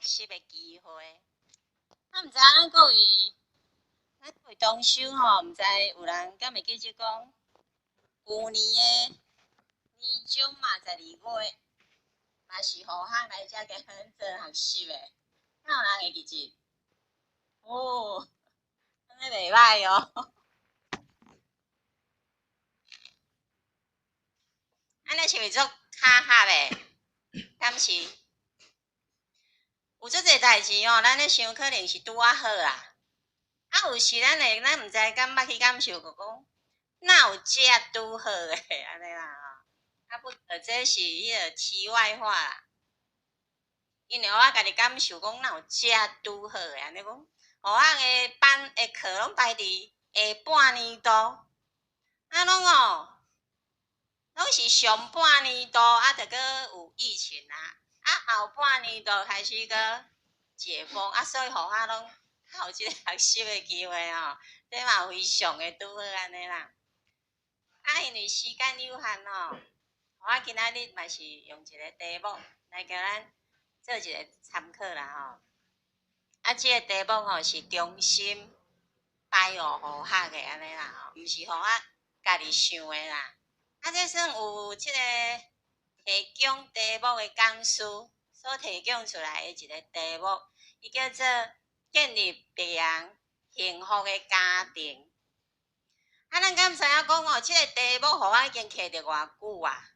習的機會。啊，毋知咱各位，咱各位同修吼，毋知有人敢會記得講，舊年的年終嘛，12月，嘛是予我來遮共咱做學習的，敢有人會記得？哦，按呢袂䆀哦。按呢是毋是足巧合的？敢是？有足濟代誌哦，咱咧想可能是拄仔好啊。啊，有時咱會，咱毋知敢捌去感受過講，哪有遮拄好的按呢啦吼？啊不，這是彼个題外話啦。因為我家己感受講，哪有遮拄好的按呢講？予我的班的課攏排佇下半年度，啊攏哦，攏是上半年度啊，著閣有疫情啊，啊後半年度開始閣解封，啊所以予我攏較有這個學習的機會吼，這嘛非常的拄好按呢啦。啊，因為時間有限吼，我今仔日嘛是用一個題目來共咱做一個參考啦吼。啊，這個題目吼是中心擺予予學的按呢啦吼，毋是予我家己想的啦。啊，這算有這個提供題目的講師所提供出來的一個題目，伊叫做建立別人幸福的家庭。啊，咱敢知影講哦，這個題目予我已經揢著偌久啊？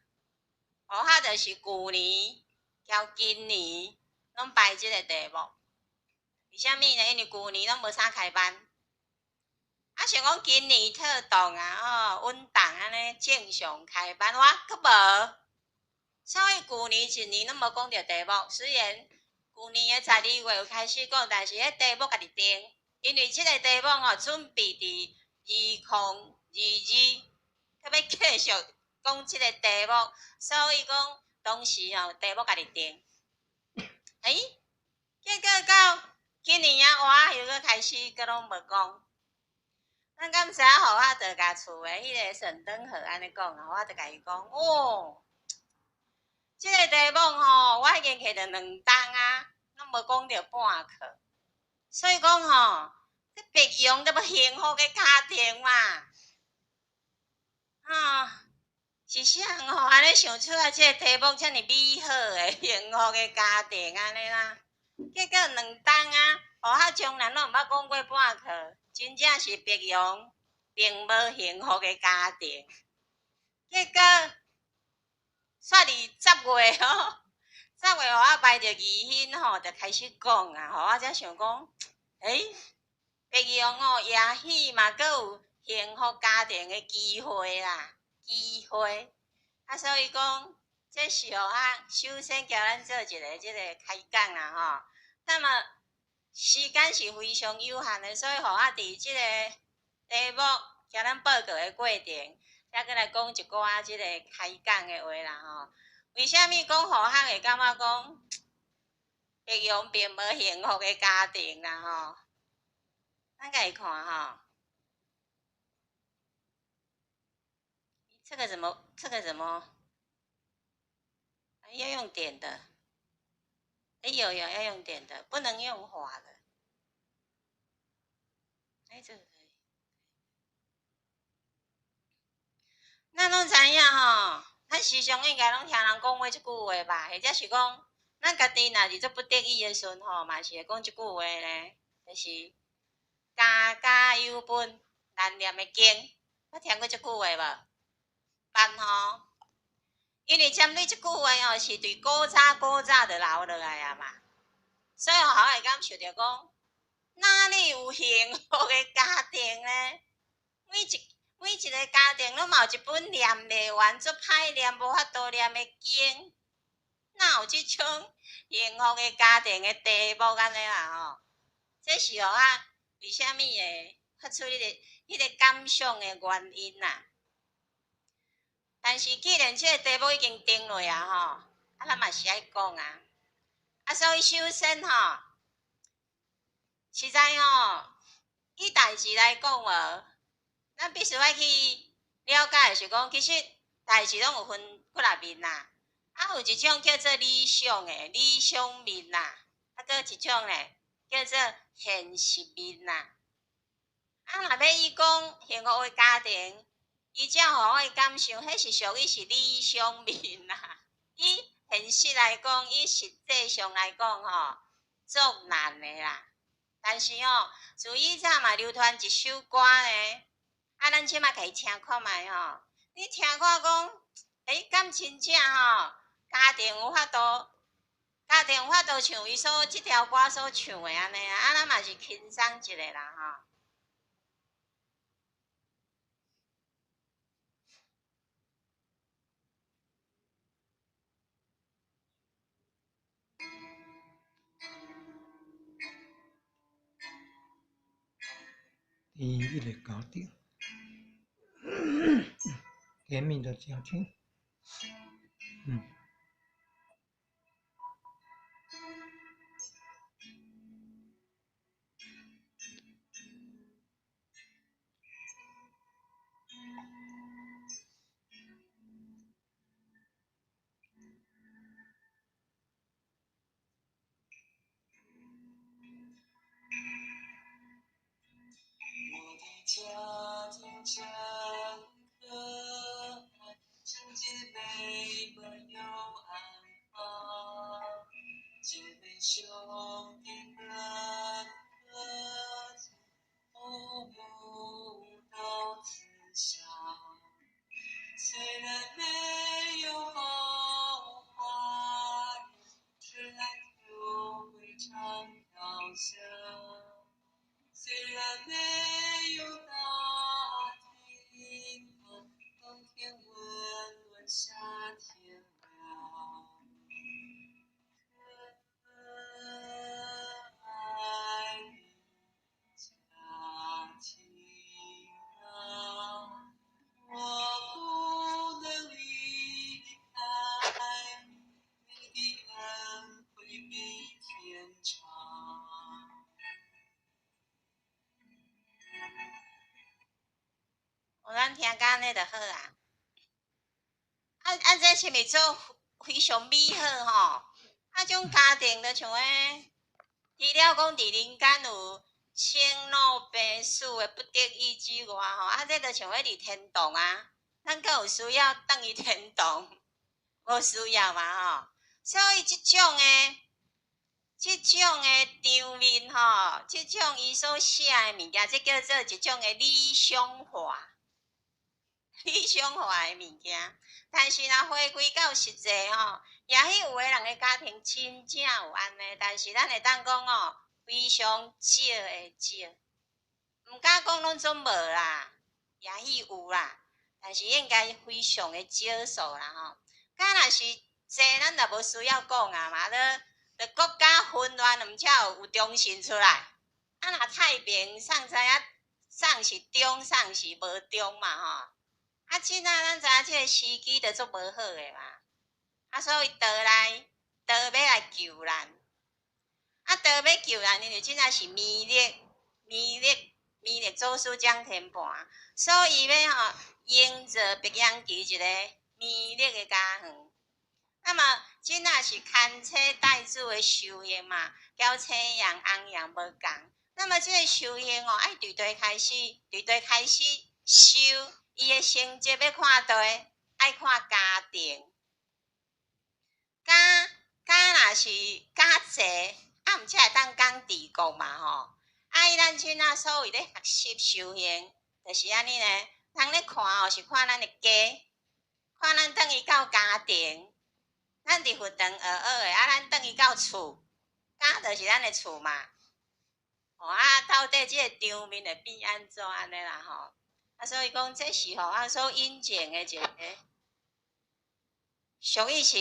予我就是舊年交今年攏排這個題目。為啥物呢？因為舊年攏無啥開班。啊，想講今年妥當啊，吼，穩當按呢正常開班，哇，閣無。所以舊年一年攏無講著題目，雖然舊年的十二月有開始講，但是彼題目家己定，因為這個題目吼準備佇2022，閣欲繼續講這個題目，所以講當時吼題目家己定。欸，結果到今年啊，哇，又閣開始閣攏無講。咱敢知影，予我就共厝的彼个沈登和按呢講啊，我就共伊講，哦，這個題目吼，我已經摕著兩冬啊，攏無講著半課，所以講吼，這別用著欲幸福的家庭嘛，啊，是啥人吼按呢想出來這個題目遮爾美好的幸福的家庭按呢啦？結果兩冬啊，予我從來攏毋捌講過半課。真正是別樣，並無幸福的家庭。結果，煞佇十月吼，十月予我排著義興吼，就開始講啊，予我才想講，欸，別樣哦，也許嘛閣有幸福家庭的機會啦，機會。啊，所以講，這是予我首先共咱做一个這個開講啦吼。那麼，時間是非常有限的，所以予我佇這個題目共咱報告的過程，才閣來講一寡這個開講的話啦吼。為啥物講予學會感覺講別樣並無幸福的家庭啦吼？咱家己看吼，這個怎麼？這個怎麼？要用點的。欸，有有要用點的，不能用滑的。欸，這個可以。咱攏知影吼，咱時常應該攏聽人講過這句話吧？或者是講，咱家己若是做不得已的時陣吼，嘛是會講這句話咧，就是家家有本難念的經。捌聽過這句話無？捌吼。因為針對這句話哦，是對古早古早就留落來啊嘛，所以予我會感受著講，哪裡有幸福的家庭呢？每一個家庭攏嘛有一本念袂完、足歹念、無法度念的經，哪有這種幸福的家庭的題目按呢啦吼？這是予我為啥物會發出彼個感想的原因啦。但是既然這個題目已經定落啊吼，啊咱嘛是愛講啊。啊，所以首先吼，實在吼，以代誌來講無，咱必須愛去了解的是講，其實代誌攏有分幾若面啦。啊，有一種叫做理想的理想面啦，啊，閣一種咧，叫做現實面啦。啊，若欲伊講幸福的家庭，伊才予我的感受，彼是屬於是理想面啦。以現實來講，以實際上來講吼，足難的啦。但是吼，自以早嘛流傳一首歌呢，啊，咱這馬共伊聽看覓吼。你聽看講，欸，敢真正吼，家庭有法度，家庭有法度像伊所這條歌所唱的按呢啊，啊，咱嘛是輕鬆一下啦吼。甜蜜的家庭，甜蜜的家庭，嗯。我的家庭真可愛，眾姊妹們又安康，姐妹兄弟很和諧，父母都慈祥。雖然沒有豪華宴，春來秋回常飄香。雖然沒有大廳堂，冬天溫暖，夏天涼。可愛的家庭啊，我不能離開，你的恩惠比天長。哦，咱聽到按呢就好啊。啊啊，這是毋是做非常美好吼？啊，這種家庭就像彼，除了講佇人間有生老病死的不得已之外吼，啊，這就像彼佇天堂啊，咱閣有需要轉去天堂？無需要嘛吼。所以這種的，這種的場面吼，這種伊所寫的物件，這叫做一種的理想化。理想化的物件，但是若回歸到實際吼，也許有的人的家庭真正有按呢，但是咱會當講哦，非常少的少，毋敢講攏總無啦，也許有啦，但是應該非常的少數啦吼。敢若是濟，咱就無需要講啊嘛，就國家混亂，毋才有忠信出來。啊，若太平，送知影送是忠，送是無忠嘛吼。啊，這仔咱知影這个時機就足無好的嘛，啊，所以道來道欲來救咱，啊，道欲救咱，因為這仔是彌勒、彌勒、彌勒祖師掌天盤，所以欲吼營造白羊墘一個彌勒的家園。那麼這仔是牽車帶子的修行嘛，交青陽、紅陽無仝。那麼這个修行哦，愛對對開始，對對開始修。伊的成績欲看佗，愛看家庭。家家若是家濟，啊，毋才會當講治國嘛吼。啊，伊咱這仔所謂咧學習修行，就是按呢呢。人咧看哦，是看咱的家，看咱轉去到家庭，咱佇佛堂學學的，啊，咱轉去到厝，家就是咱的厝嘛。哦，啊，到底這个場面會變按怎按呢啦吼？啊，所以講，這是吼，啊，所引證的一個屬於是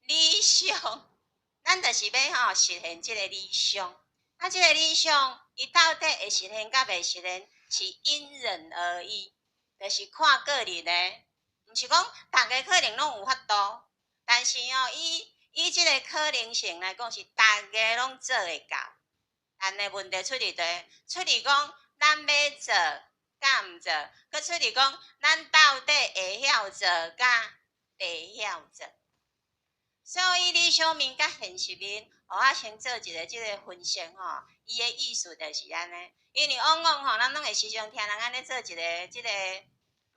理想，咱就是欲吼實現這個理想。啊，這個理想，伊到底會實現佮袂實現，是因人而異，就是看個人的，毋是講逐个可能攏有法度，但是哦，以以這個可能性來講，是逐个攏做會到。但的問題出佇佗，出佇講咱欲做。佮毋做，閣出佇講，咱到底會曉做，佮袂曉做。所以理想面佮現實面，予我先做一个這个分析吼，伊的意思就是按呢。因為往往吼，咱攏會時常聽人按呢做一个這个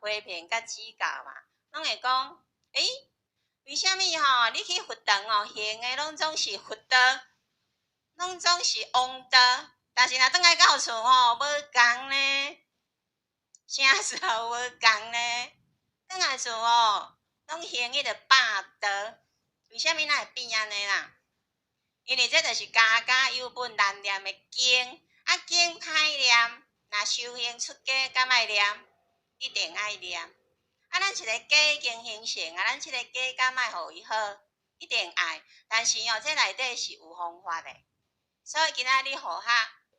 批評佮指教嘛，攏會講，欸，為啥物吼？你去佛堂哦，行的攏總是佛道，攏總是王道，但是若轉來到厝吼，無仝呢，啥時候無仝呢？轉來厝吼，攏行彼个霸道，為啥物咱會變按呢啦？因為這就是家家有本難念的經，啊經歹念，若修行出家，敢愛念？一定愛念。啊，咱一个家已經形成啊，咱這个家敢愛予伊好？一定愛。但是哦，這內底是有方法的。所以今仔日護學，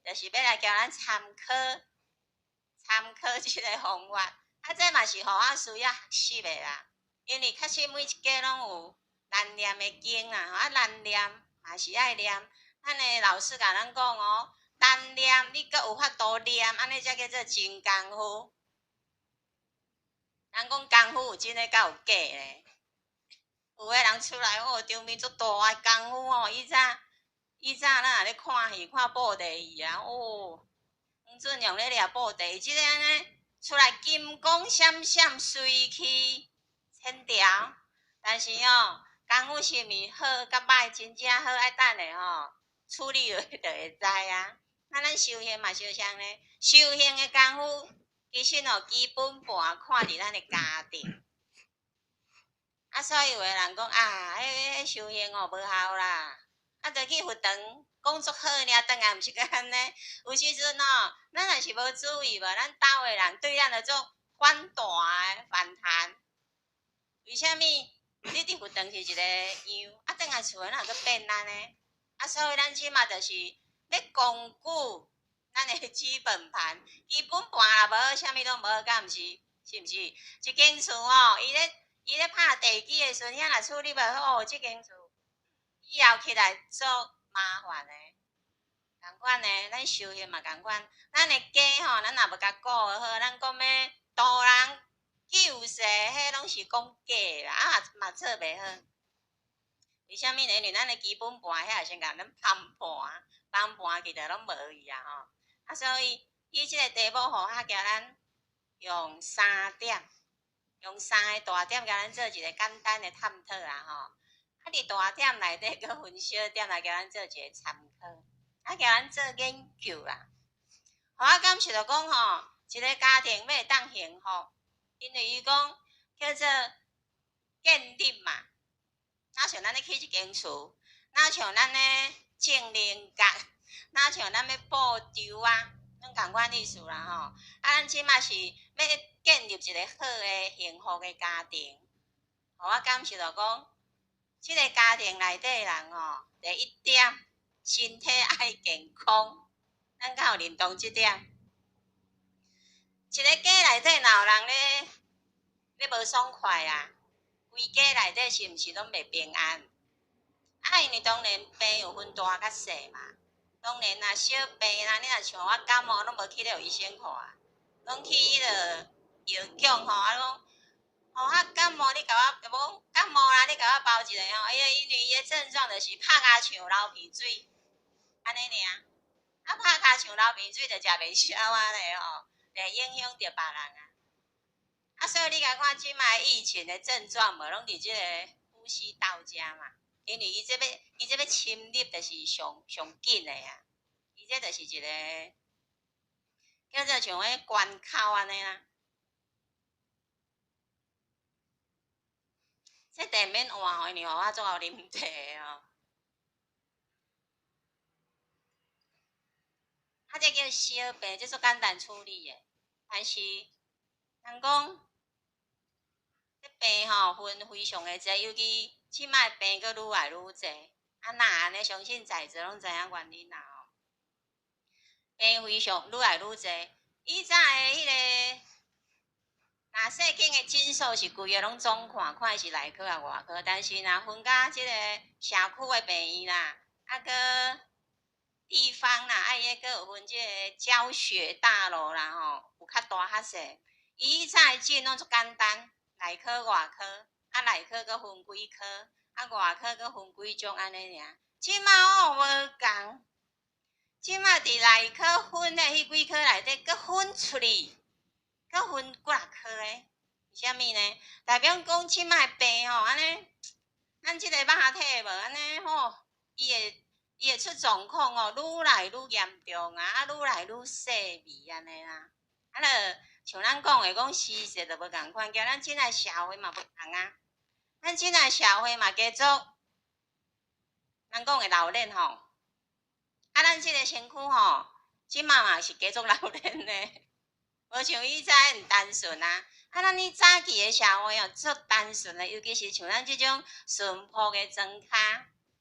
就是欲來共咱參考，參考這个方法。啊，這嘛是予我需要學習的啦。因為確實每一家攏有難念的經啦，啊難念嘛是愛念。咱的老師共咱講哦，難念你閣有法度念，按呢才叫做真功夫。人講功夫有真的佮有假的，有的人出來哦，場面足大的功夫哦，以早咱若咧看戲，看布袋戲啊，哦，黃俊雄咧掠布袋，這个按呢出來金光閃閃，隨去千條。但是哦，功夫是毋是好佮歹，真正好愛等下吼處理落就會知啊。那咱修行嘛，相像呢，修行的功夫，其實哦，基本盤看佇咱的家庭。啊，所以有的人講啊，彼修行哦無效啦，啊，就去佛堂講足好爾，轉來毋是閣按呢？有時陣哦，咱若是無注意無，咱兜的人對咱就做反彈的反彈。為啥物？你佇佛堂是一个樣，啊，轉來厝內哪會閣變按呢？啊，所以咱這馬就是欲鞏固咱的基本盤，基本盤若無好，啥物攏無好，敢毋是？是毋是？一間厝哦，伊咧拍地基的時陣，遐若處理無好，哦，這間厝以後起來足麻煩的。仝款的，咱修行嘛仝款，咱的家吼，咱若無共顧好，咱講欲度人救世，彼攏是講假的啦，啊嘛做袂好。為啥物呢？因為咱的基本盤遐先共咱崩盤，崩盤去就攏無去啊吼。啊，所以伊這個題目吼，較共咱用三點，用三個大點，共咱做一個簡單的探討啦吼。啊，佇大點內底，閣分小點來共咱做一個參考，啊，共咱做研究啦。予我感受著講吼，一個家庭欲會當幸福，因為伊講叫做建立嘛，若像咱咧起一間厝，若像咱咧種菱角，若像咱欲布稻啊，攏仝款意思啦吼。啊，咱這馬是欲建立一個好的幸福的家庭，予我感受著講，這个家庭內底人吼，第一點，身體愛健康，咱敢有認同這點？一个家內底若有人咧無爽快啊，規家內底是毋是攏袂平安？啊，因為當然病有分大佮細嘛。當然啦，小病啦，你若像我感冒，攏無去予醫生看，攏去彼个藥局吼，啊講，吼啊感冒，你共我無感冒啦，你共我包一个吼，伊個因為伊的症狀就是拍尻槍流鼻水，按呢爾。啊，拍尻槍流鼻水就食袂消啊咧吼，就會影響著別人啊。啊，所以你共看這擺疫情的症狀無，攏佇這个呼吸道遮嘛。因為伊這欲侵入，就是上上緊的啊。伊這就是一個叫做像彼關口按呢啦。這茶免換吼，因為我足𠢕啉茶吼。啊，這叫小病，這足簡單處理的。但是人講，這病吼分非常的濟，尤其這擺病閣愈來愈濟。啊，若按呢，相信在座攏知影原因啦吼。病非常愈來愈濟，以早的彼个若細間的診所是規个攏總看，看伊是內科抑外科，但是若分甲這個社區的病院啦，啊閣地方啦，啊伊閣有分這个教學大樓啦吼，有較大較細。以早的診攏足簡單，內科外科，啊內科閣分幾科，啊外科閣分幾種按呢爾。這馬哦無仝，這馬佇內科分的彼幾科內底，閣分出去，閣分幾若科的，為啥物呢？代表講這馬的病吼，按呢，咱這個肉體無按呢吼，伊會出狀況哦，愈來愈嚴重啊，啊，愈來愈細微按呢啦。啊，著像咱講的講時勢就無仝款，叫咱這個社會嘛無仝啊，咱這個社會嘛加做。人講的老練吼，啊，咱這個身軀吼，這馬嘛是繼續老練呢，無像以前遮單純啊。啊，咱以早期的社會哦，足單純的，尤其是像咱這種淳樸的莊跤，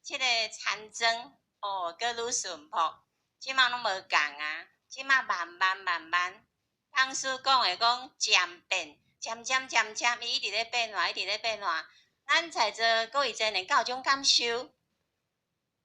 這個田莊哦，閣愈淳樸，這馬攏無仝啊，這馬慢慢慢慢，當初講的講漸變，漸漸漸漸，伊一直咧變化，一直咧變化。咱在座各位青年，敢有這種感受？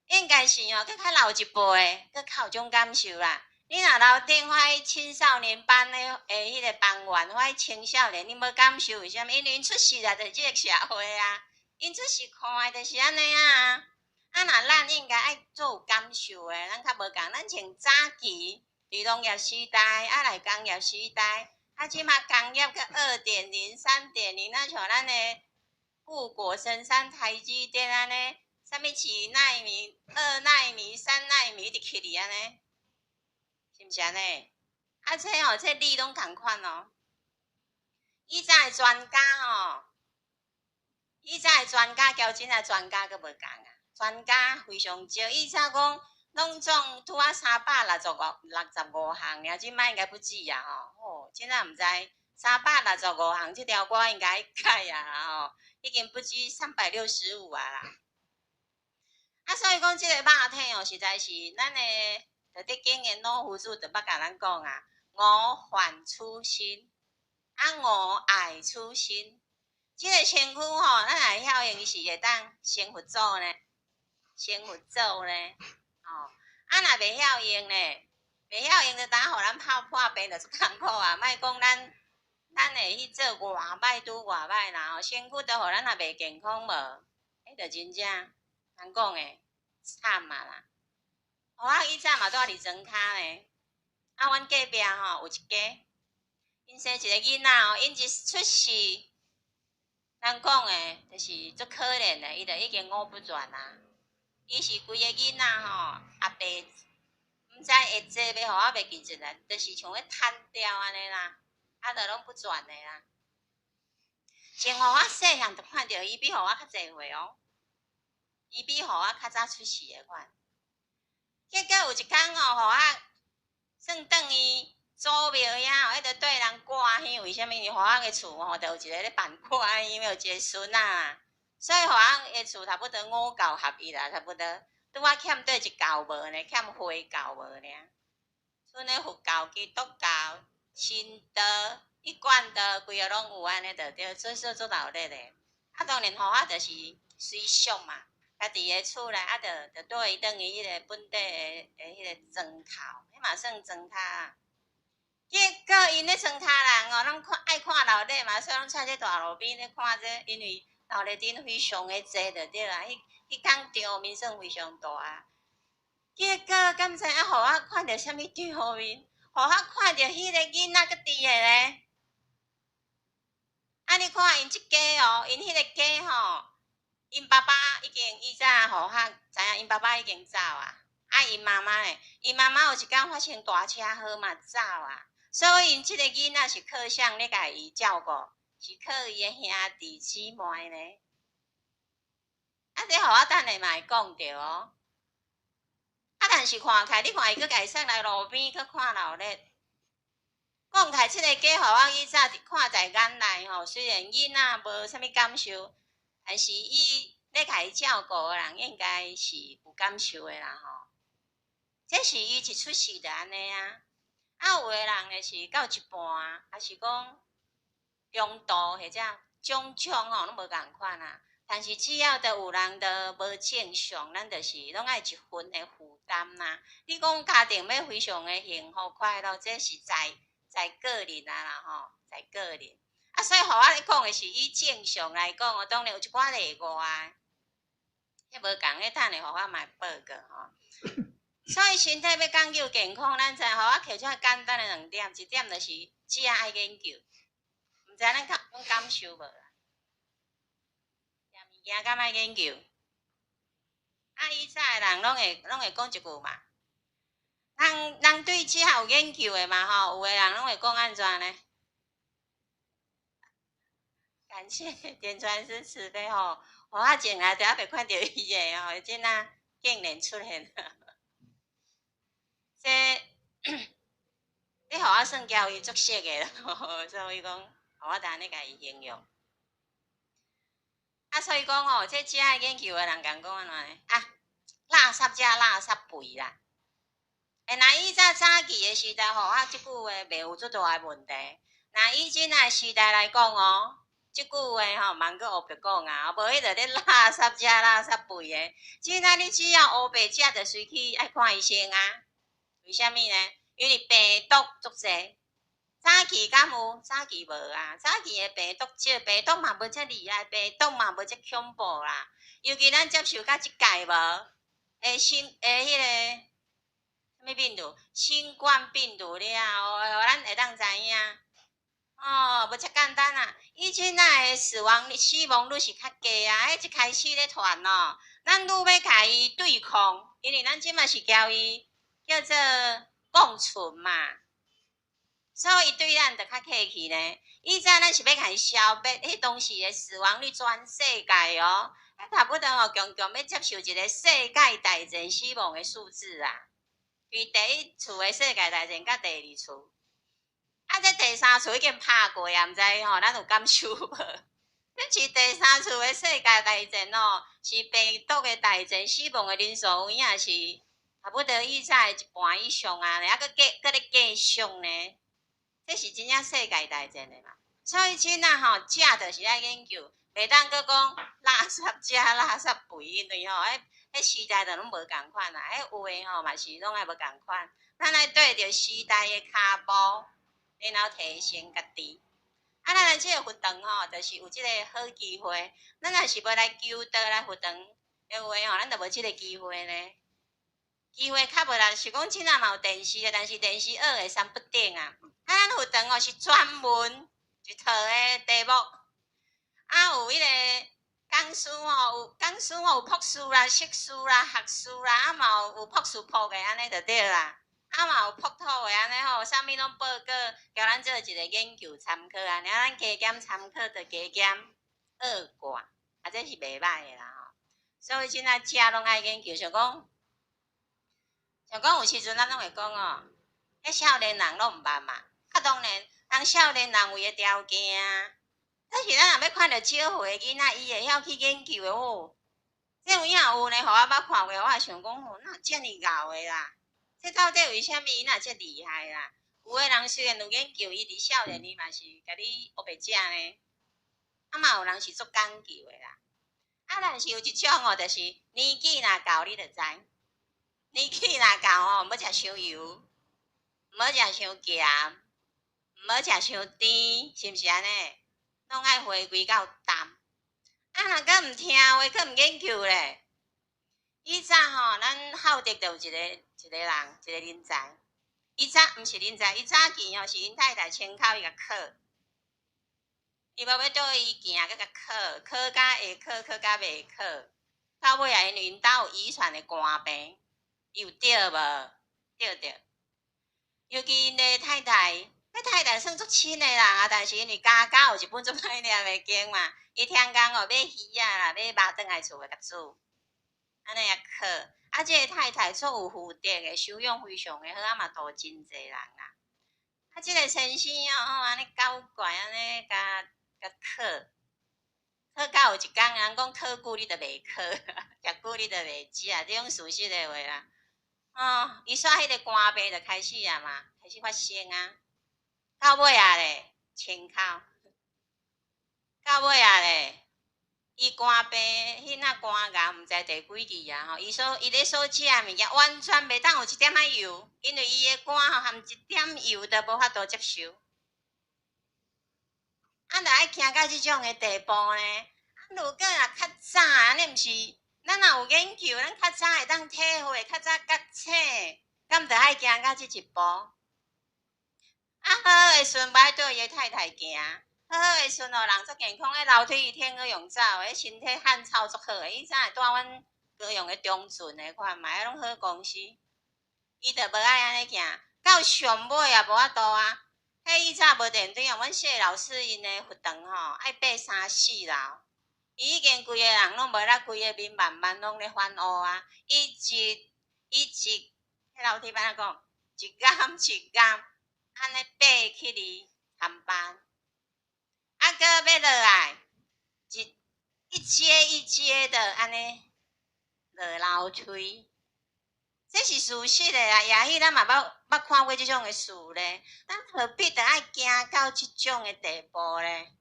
應該是哦，閣較老一輩的，閣較有種感受啦。你若樓頂遐青少年班的彼個班員，遐青少年，你無感受為啥物？因為𪜶出世來就是這個社會啊，𪜶出世看的就是按呢啊。啊，若咱應該愛做有感受的，咱較無仝。咱從早期佇農業時代，啊來工業時代，啊這馬工業閣2.0、3.0，啊像咱的護國神山台積電按呢。啥物幾奈米、2奈米、3奈米一直起哩按呢，是毋是按呢？啊，這吼，這理攏仝款哦。以前的專家吼，以前的專家交這馬專家閣無仝啊。專家非常少，以前講攏總拄仔365項爾，這馬應該不止啊吼。哦，這馬毋知三百六十五項，這條歌應該改啊吼，已經不止365啊啦。啊，所以講這個肉體哦，實在是咱的道德經的老夫子就捌共咱講啊，五煩出身，啊五愛出身。這個身軀吼，咱會曉用是會當成佛祖呢，成佛祖呢，吼。啊，若袂曉用呢，袂曉用就當予咱破破病就足艱苦啊！莫講咱，咱會去做偌歹拄偌歹啦吼，身軀都予咱若袂健康無，彼就真正。人講的慘啊啦！我以前嘛住佇莊跤呢，啊，阮隔壁吼有一家，𪜶生一個囡仔哦，𪜶一出世，人講的就是足可憐的，伊就已經五不全啊。伊是規個囡仔吼，阿爸毋知會坐欲予我袂記得啦，就是像咧癱掉按呢啦，啊，就攏不全的啦。從予我細漢就看著伊比予我較濟歲哦。伊比予我較早出世的款，結果有一工哦，予我算轉去祖廟遐哦，彼個對人掛香，為啥物？予我的厝吼，就有一個咧辦掛香，有一個孫仔，所以予我的厝差不多五教合一啦，差不多。拄仔欠綴一教無呢，欠回教無爾。賰咧佛教、基督教、神道、一貫道，規個攏有按呢，就對，做做做鬧熱的。啊，當然予我就是隨俗嘛。家己的厝內啊，就就帶伊轉去彼個本地的的彼個莊頭，彼嘛算莊跤。結果𪜶咧莊跤人哦，攏看愛看鬧熱嘛，所以攏坐佇大路邊咧看這個，因為鬧熱頂非常的濟就對啊，彼彼工場面算非常大。結果敢知影予我看著啥物場面？予我看著彼個囡仔閣佇個咧。啊！你看𪜶這家哦，𪜶彼個家吼。𪜶爸爸已經以早予我知影，𪜶爸爸已經走啊。啊，𪜶媽媽咧，𪜶媽媽有一工發生大車禍嘛走啊。所以𪜶這個囡仔是靠誰咧共伊照顧？是靠伊的兄弟姊妹呢。啊，這予我等下嘛會講著哦。啊，但是看起來，你看伊閣共伊送來路邊去看鬧熱。講起來，這個家予我以早看在眼內吼，雖然囡仔無啥物感受。但是伊咧共伊照顧的人應該是有感受的啦吼。這是伊一出世就按呢啊。啊，有的人就是到一半，抑是講中途或者種種吼攏無仝款啊。但是只要著有人著無正常，咱就是攏愛一份的負擔啦。你講家庭欲非常的幸福快樂，這是在在個人啊啦吼，在個人。啊，所以予我咧講的是以正常來講哦，當然有一寡例外。彼無仝，彼等下予我嘛會報告吼。所以身體欲講究健康，咱知予我提出簡單的兩點，一點就是食愛研究，毋知咱較有感受無啦？食物件敢愛研究？啊，以早的人攏會講一句嘛，人人對食有研究的嘛吼，有的人攏會講按怎呢？感謝點傳師慈悲吼，我進來都猶未看著伊的吼，這哪竟然出現了。這你予我算交伊足熟的咯，所以講，予我當呢共伊形容。啊，所以講吼，這食愛研究的人共講按怎呢？啊，垃圾食垃圾肥啦。欸，若以早早期的時代吼，啊，這句話袂有足大的問題。若以這仔時代來講哦，這句話吼，茫閣烏白講啊，無彼個咧垃圾食垃圾肥的。這仔你只要烏白食，就隨去愛看醫生啊。為啥物呢？因為病毒足濟。早期敢有？早期無啊。早期的病毒少，病毒嘛無遮厲害，病毒嘛無遮恐怖啦。尤其咱接受到這屆無？欸新欸彼個啥物病毒？新冠病毒了後，予咱會當知影。哦，無遮簡單啊！以前仔的死亡率是較低啊。彼一開始咧傳哦，咱愈欲共伊對抗，因為咱這馬是交伊叫做共存嘛，所以對咱就較客氣呢。以前咱是欲共伊消滅，彼當時的死亡率全世界哦，差不多哦，強強欲接受一個世界大戰死亡的數字啊。伊第一次的世界大戰佮第二次，啊，這第三次已經拍過啊，毋知吼，咱有感受無？這是第三次的世界大戰哦，是病毒的大戰，死亡的人數有影是差不多以早的一半以上啊，猶閣繼閣咧繼續呢。這是真正世界大戰的嘛。所以這仔吼，食就是愛研究，袂當閣講垃圾食垃圾肥，因為吼，彼時代就攏無仝款啊，彼話吼嘛是攏愛無仝款。咱愛對著時代的跤步，然後提升家己。啊，咱來這个佛堂吼，就是有這個好機會。咱若是無來求道來佛堂的話吼，咱就無這個機會呢。機會較無啦，是講這仔嘛有電視的，但是電視學的三不頂啊。啊，咱佛堂哦是專門一套的題目，啊有彼個講師吼，有講師吼，有博士啦、碩士啦、學士啦，啊嘛有博士博的按呢就對啦。啊嘛有博土的按呢吼，啥物攏報告，交咱做一個研究參考按呢，啊咱加減參考，就加減學過，啊這是袂䆀的啦吼。所以這仔食攏愛研究，像講，像講有時陣咱攏會講哦，彼少年人攏毋捌嘛，啊當然，人少年人有伊的條件啊。但是咱若欲看著少歲的囡仔，伊會曉去研究的哦。這有影有呢，予我捌看過，我也想講吼，哪遮爾𠢕的啦？這到底為啥物伊哪遮厲害啦？有的人雖然有研究，伊佇少年伊嘛是共你烏白食呢。啊嘛有人是足講究的啦。啊，但是有一種哦，就是年紀若到，你就知。年紀若到吼，毋好食傷油，毋好食傷鹹，毋好食傷甜，是毋是按呢？攏愛回歸到淡。啊，若閣毋聽話，閣毋研究咧。以早吼，咱孝德就有一個人，一個人才。伊早毋是人才，伊早期吼是𪜶太太親口伊共考。伊無欲倒伊行，閣共考，考甲會考，考甲袂考。到尾啊，因為𪜶兜有遺傳的肝病，伊有著無？著著。尤其𪜶的太太，彼太太算足親的人啊，但是因為家家有一本足歹念的經嘛，伊聽講哦，買魚仔啦，買肉轉來厝內共煮，按呢也考。啊，這个太太足有福德的，修養非常的好，啊嘛度真濟人啊。啊，這个先生哦，吼，按呢搞怪，按呢共共考，考到有一工人講考久你就袂考，食久你就袂食，這種事實的話啦。哦，伊煞彼個肝病就開始啊嘛，開始發生啊。到尾啊咧，清口。到尾啊咧，伊肝病，彼那肝癌毋知第幾期啊吼。伊咧所食的物件完全袂當有一點仔油，因為伊的肝吼含一點油都無法度接受。啊，若愛行到這種的地步呢？啊，如果若較早按呢，毋是咱若有研究，咱較早會當體會，較早覺醒，敢著愛行到這一步？啊，好的時陣無愛綴伊的太太行，好好的時陣哦，人足健康，彼樓梯伊天閣用走的，身體汗臭足好的。伊早會蹛阮高雄的中俊的看覓，彼攏好公司，伊就無愛按呢行，到上尾也無法度啊。彼以早無電梯啊，阮謝老師𪜶的佛堂吼，愛爬三四樓。伊已經規個人攏無力，規个面慢慢攏咧反烏啊！伊一伊一，彼樓梯欲按怎講？一巖一巖，按呢爬起去参班。啊，閣欲落來，一一階一階的按呢落樓梯。這是事實的啊！也許咱嘛捌捌看過這種的事咧，咱何必著愛行到這種的地步咧？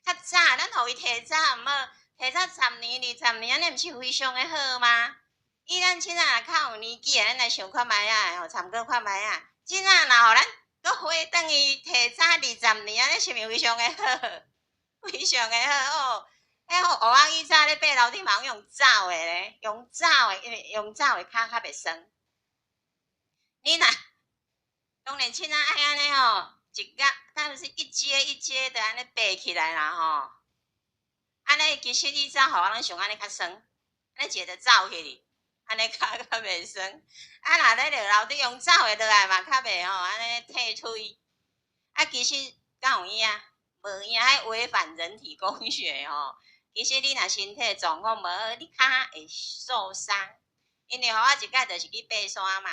較早，咱予伊提早毋好，提早十年、20年，按呢毋是非常的好嗎？以咱這若較有年紀的，咱來想看覓仔吼，參考看覓仔。這若予咱閣回轉去提早二十年，按呢是毋是非常的好？非常的好哦！彼吼蚵仔以早咧爬樓梯嘛攏用走的咧，用走的，因為用走的跤較袂酸。你若當然凊彩愛按呢吼，一格，咱就是一階一階的按呢爬起來啦吼。按呢其實以早吼，我攏想按呢較酸，按呢一个就走起去，按呢跤較袂酸。啊，若咧落樓梯用走的落來嘛，較袂吼，按呢退腿。啊，其實敢有影？無影，彼違反人體工學吼。其實你若身體狀況無好，你跤會受傷。因為予我一擺就是去爬山嘛，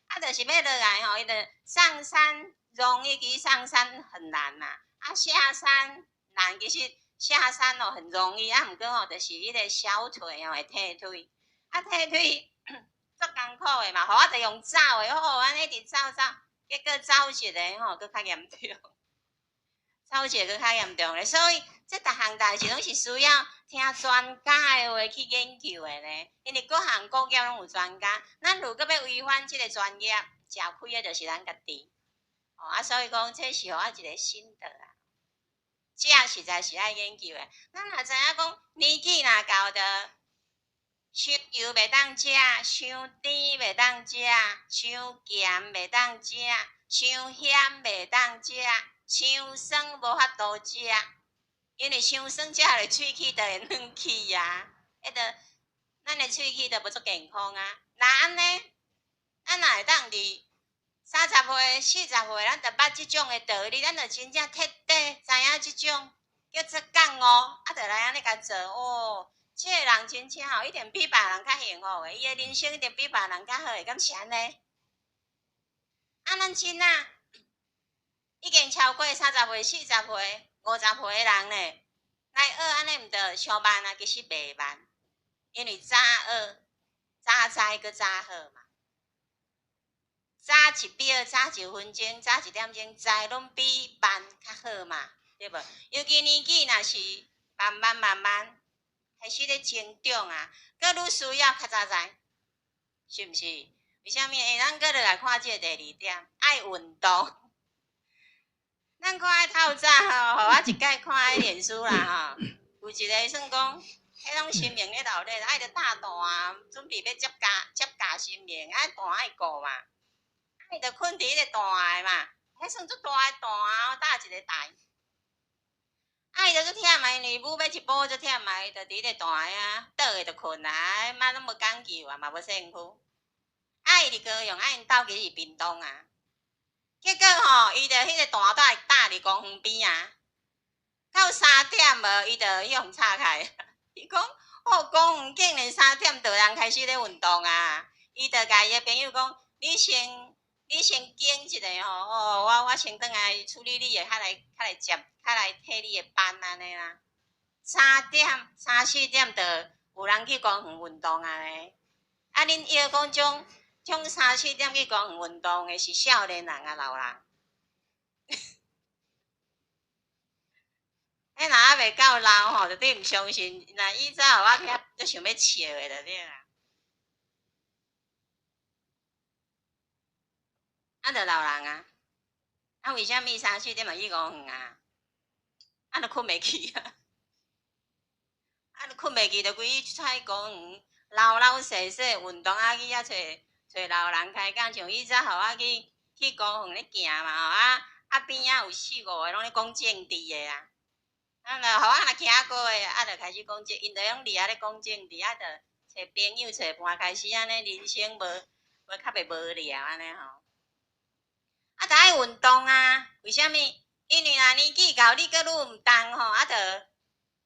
啊，就是欲落來吼，伊就上山容易，其實上山很難呐。啊，下山難，其實下山哦很容易，啊，毋過吼，就是彼个小腿吼會退腿，啊，退腿足艱苦的嘛，予我就用走的，哦，按呢一直走走，結果走一个吼，閣較嚴重。走一个閣較嚴重咧，所以這逐項代誌攏是需要聽專家的話去研究的咧。因為各行各業攏有專家，咱如果欲違反這个專業，食虧的就是咱家己。哦，啊，所以講這是予我一个心得啊。這實在是愛研究的。咱若知影講年紀若到著，傷油袂當食，傷甜袂當食，傷鹹袂當食，傷鹹袂當食。傷酸無法度食，因為傷酸食落喙齒就會軟去啊，彼就咱的喙齒就無足健康啊。若按呢，咱若會當佇30歲、40歲，咱就捌這種的道理，咱就真正徹底知影這種叫做覺悟，啊，就來按呢共做哦。這个人真正吼，一定比別人較幸福的，伊的人生一定比別人較好的，敢是按呢？啊，咱真啊！已經超過30歲、40歲、50歲的人咧，來學按呢毋著傷慢啊？其實袂慢，因為早學早知閣早好嘛。早一秒、早一分鐘、早一點鐘知，攏比慢較好嘛，對無？尤其年紀若是慢慢慢慢開始咧增長啊，閣愈需要較早知，是毋是？為啥物？欸，咱閣落來看這个第二點，愛運動。咱看彼透早吼，予我一擺看彼臉書啦吼，有一个算講，彼種神明咧鬧熱，愛著搭壇，準備欲接駕接駕神明，啊壇愛顧嘛，啊伊就睏佇彼個壇的嘛，彼算足大的壇，搭一个台，啊伊就足忝啊，因為母欲一補足忝啊，伊就佇彼个壇遐倒下就睏啊，嘛攏無講究啊，嘛無身軀，啊伊佇高雄，啊𪜶兜其實是屏東啊。結果吼，伊就彼个壇搭搭佇公園邊啊，到三點無，伊就去予拆開。伊講：哦，公園竟然三點就有人開始咧運動啊！伊就共伊的朋友講：你先，你先拣一下吼，哦，我我先轉來處理你的，較來較來接，較來替你的班按呢啦。三點、三四點就有人去公園運動啊咧。啊，恁伊講種。種三四點去公園運動的是少年人啊，老人？彼若猶未夠老吼，就你毋相信。若以早我聽，足想欲笑的就對啦。啊，就老人啊！啊，為啥物三四點就去公園啊？啊，就睏袂去啊！啊，就睏袂去，就規日出去公園。老老细细运动啊，去遐揣揣老人开讲，像以早予我去公园咧行嘛吼，啊啊边仔有四五个攏咧講政治的啊，啊若予我若行過的，啊就開始講政，𪜶就用佇遐咧講政治，啊就揣朋友揣伴，開始按呢人生無無較袂無聊按呢吼。啊，就愛運動啊，為啥物？因為若年紀到，你閣愈毋動吼，啊，就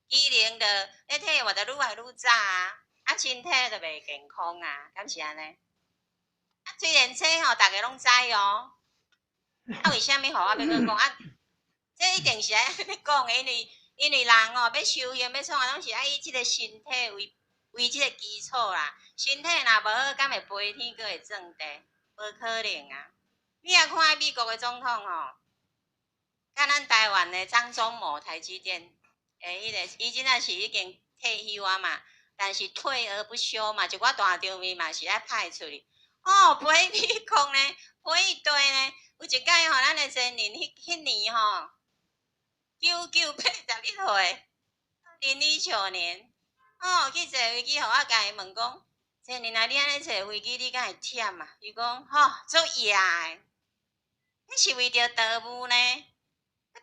機能就咧退化，就愈來愈早啊，啊，身體就袂健康啊，敢是按呢？啊，雖然這吼，逐家攏知哦，啊，為啥物予我欲閣講啊？這一定是愛按呢講的，因為人哦，欲修行欲創啊，攏是愛以這个身體為這个基礎啦。身體若無好，敢會飛天閣會鑽地？無可能啊！你若看美國的總統吼，佮咱台灣的張忠謀台積電的彼个，伊這仔是已經退休啊嘛，但是退而不休嘛，一寡大場面嘛是愛派出去。哦，飛美國呢，飛一堆呢。有一擺吼，咱的先人彼彼年吼，9981歲，2019年，哦，去坐飛機，予我共伊問講，先人啊，你按呢坐飛機，你敢會忝啊？伊講吼，足野的，彼是為著道務呢。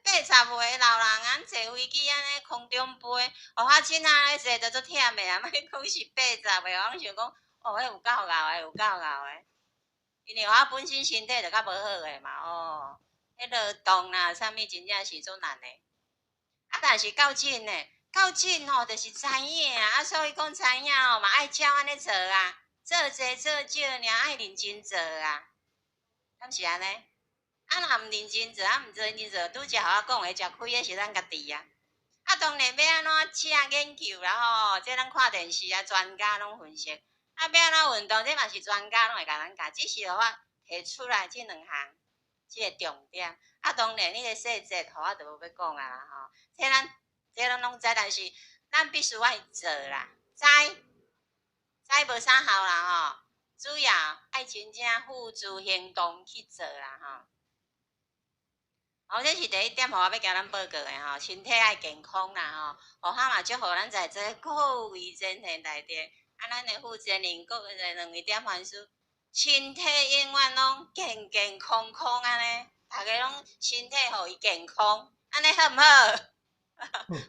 80歲老人啊，坐飛機按呢空中飛，予我這仔咧坐就足忝的啊！莫講是八十歲，我攏想講，哦，彼有夠老的，有夠老的。因為我本身身體就較無好的嘛，哦，彼勞動啦，啥物真正是足難的。啊，但是夠真的，夠真吼，就是知影啊，所以講知影吼嘛，愛照按呢做啊，做濟做少，爾愛認真做啊，敢是按呢？啊，若毋認真做，啊，毋認真做，拄則予我講的，食虧的是咱家己啊。啊，當然欲按怎食研究啦吼，這咱看電視啊，專家攏分析。啊，欲按怎運動，這嘛是專家攏會共咱教，只是予我提出來這兩項，這个重點。啊，當然，彼个細節吼，我就無欲講啊啦吼。這咱這咱攏知，但是咱必須愛做啦，知知無啥效啦吼，主要愛真正付諸行動去做啦吼。好，這是第一點，予我欲共咱報告的吼，身體愛健康啦吼。予我嘛祝福咱在座各位前賢內底，啊，咱的負責人各位兩位點番師，身體永遠攏健健康康按呢，逐家攏身體予伊健康，按呢好毋好？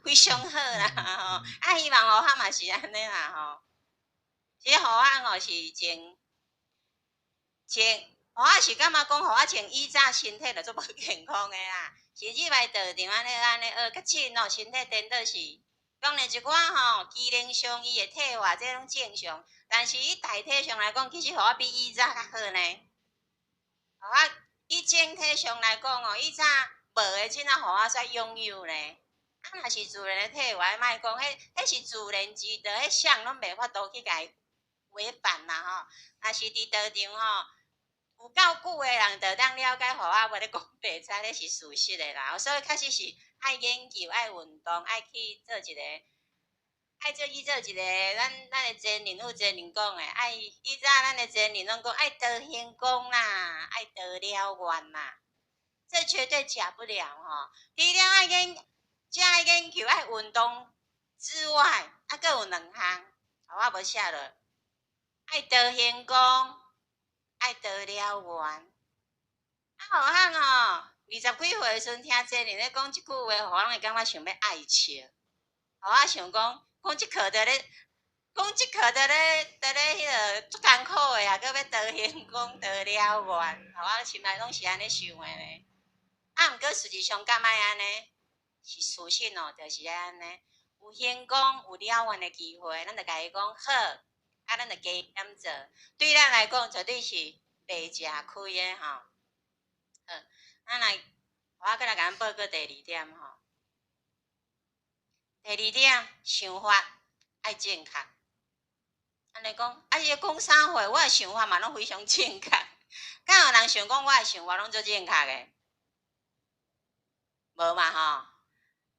非常好啦吼！啊，希望予我嘛是按呢啦吼。其實予我吼是前前。我是感覺講，予我穿以早身體就足無健康的啦，是入來道場按呢按呢學較真哦，身體顛倒是。當然一寡吼機能上伊會退化，這攏正常。但是以大體上來講，其實予我比以早較好呢。予我以整體上來講哦，以早無的，這仔予我煞擁有呢。啊，若是自然的退化，莫講，彼彼是自然之道，彼啥攏袂法度去共伊違反啦吼。若是佇道場吼，有夠久的人，就當了解，予我無咧講白菜，這是事實的啦。所以確實是愛研究、愛運動、愛去做一個，愛做去做一個。咱的前人負責人講的，愛以早咱的前人攏講愛多行功啦，愛多了願啦，這絕對假不了吼。除了愛研，遮愛研究、愛運動之外，啊，閣有兩項，我無寫落，愛多行功。愛多了願，啊，予我吼，20幾歲的時陣聽這人咧講這句話，予我攏會感覺想欲愛笑。予我想講，講這課佇咧，講這課佇咧，佇咧彼个足艱苦的啊，閣欲多行功多了願，予我心內攏是按呢想的呢。啊，毋過事實上敢愛按呢？是事實哦，就是按呢。有行功有了願的機會，咱就共伊講好。啊，咱就加減做，對咱來講絕對是袂食虧的吼。好，咱來，我閣來共咱報告第二點吼。第二點，想法愛正確。按呢講，啊，伊講啥話？我的想法嘛攏非常正確。敢有人想講我的想法攏足正確的？無嘛吼。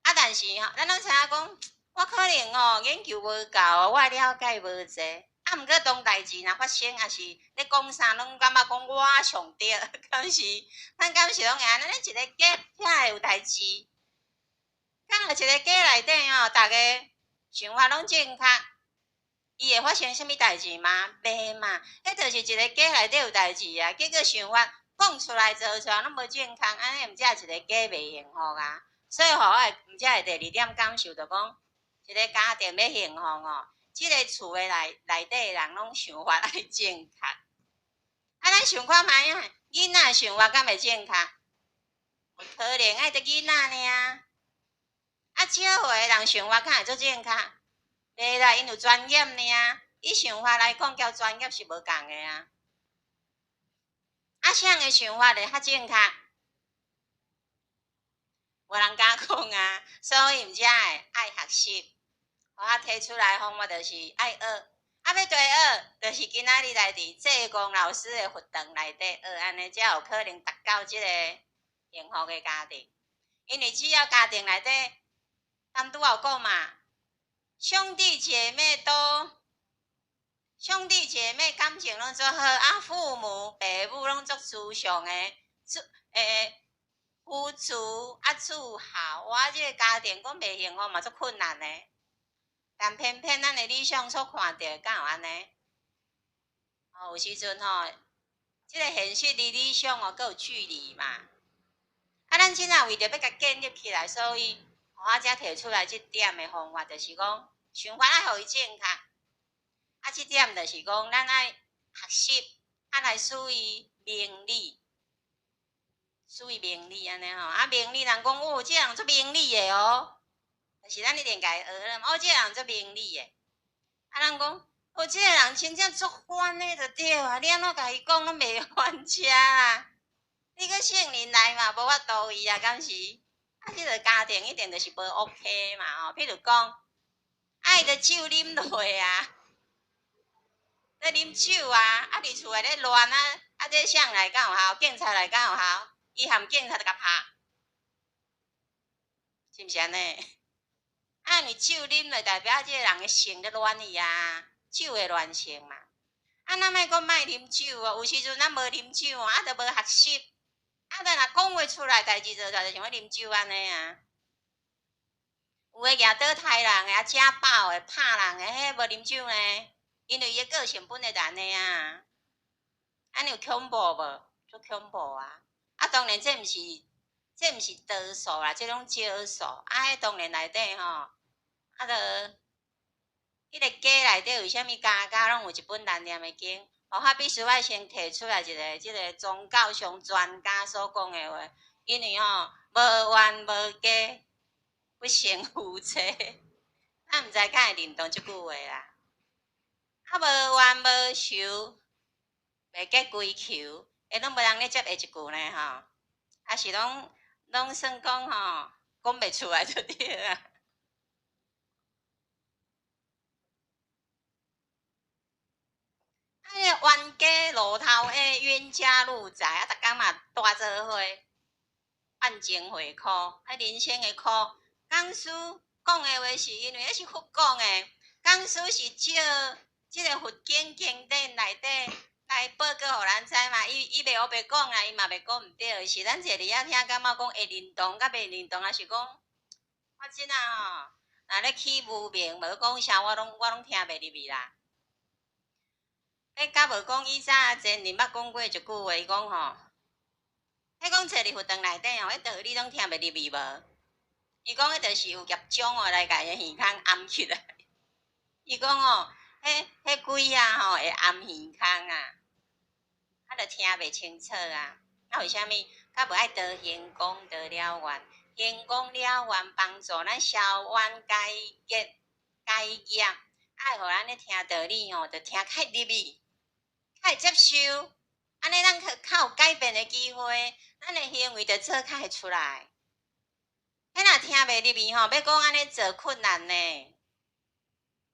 啊，但是吼，咱攏知影講，我可能哦研究無夠，我了解無濟。啊，毋過當代誌若發生，抑是咧講啥，攏感覺講我上對，敢是？咱敢是攏會按呢？一个家才會有代誌。敢若一个家內底吼，逐家想法攏正確，伊會發生啥物代誌嗎？袂嘛，彼就是一个家內底有代誌啊。結果想法講出來做出來攏無正確，按呢毋才是一個家袂幸福啊。所以予我毋才會第二點感受，就講一个家庭欲幸福哦，這个厝的內底的人攏想法愛正確。啊，咱想看覓啊？囡仔想法敢會正確？可能愛著囡仔爾。啊，少歲的人想法敢會做正確？袂啦，𪜶有專業爾，以想法來講，佮專業是無仝的啊。啊，啥人的想法會較正確？無人敢講啊，所以毋才會愛學習。我提出來方法就是愛學，啊，欲綴學，就是今仔日來佇濟公老師的佛堂內底學，按呢才有可能達到這個幸福的家庭。因為只要家庭內底，咱拄仔有講嘛，兄弟姐妹感情攏足好，啊，父母爸母攏足慈祥的，扶持啊，祝好，哇，這个家庭講袂幸福嘛，足困難的。但偏偏咱的理想所看著，敢有按呢？哦，有時陣吼，這个現實離理想哦，閣有距離嘛。啊，咱這若為著欲共建立起來，所以我才提出來這點的方法，就是講想法愛予伊正確。啊，這點就是講，咱愛學習，啊來使伊明理，使伊明理按呢吼。啊，明理人講哦，這個人足明理的哦，就是咱一定共伊學哦，這個人足明理的。啊，人講哦，這個人真正足煩的就對啊，你按怎共伊講攏袂翻車啊？你閣聖靈來嘛，無法度伊啊，敢是？啊，這个家庭一定就是無 OK 嘛吼。譬如講，愛著酒啉落啊，咧啉酒啊，啊佇厝內咧亂啊，啊這誰來敢有效？警察來敢有效？伊含警察就共拍，是毋是按呢？啊，因為酒啉落代表這个人的性咧亂去啊，酒會亂性嘛。啊，咱莫講莫啉酒哦，有時陣咱無啉酒哦，啊，就無學習。啊，咱若講話出來，代誌做出來，就像欲啉酒按呢啊。有的舉刀刣人的，啊，食飽的，拍人的，彼無啉酒呢，因為伊的個性本來就按呢啊。按呢有恐怖無？足恐怖啊！啊，當然這毋是多數啦，這攏少數。啊，彼當然內底吼，啊，著彼个家內底為啥物家家攏有一本難念的經？我必須愛先提出來一个這个宗教上專家所講的話，因為吼無冤無家，不成夫妻，咱毋知敢會認同這句話啦。啊，無冤無仇，袂結歸仇，欸，攏無人咧接下一句呢吼，啊是攏算講吼，講袂出來就對啊。啊，冤家路頭的冤家路窄，啊，逐工嘛蹛做伙，怨情會苦，啊，人生的苦。講師講的話是因為彼是佛講的，講師是照這个佛經經典內底來報告予咱知嘛。伊袂烏白講啦，伊嘛袂講毋對，是咱坐佇遐聽，感覺講會認同佮袂認同，抑是講我這仔吼，若咧起無明，無講啥，我攏聽袂入去啦。彼敢無講以早前人捌講過一句話，伊講吼，彼講坐佇佛堂內底吼，彼道理攏聽袂入去無？伊講彼就是有業障哦，來共伊的耳孔掩起來。伊講哦，彼鬼啊吼會掩耳孔啊，啊就聽袂清楚啊。啊為啥物？較無愛多行功德了願，行功了願幫助咱消冤解結解業，愛予咱咧聽道理吼，就聽較入去。較會接受，按呢咱較有改變的機會，咱的行為就做較會出來。彼若聽袂入去吼，欲講按呢做困難呢，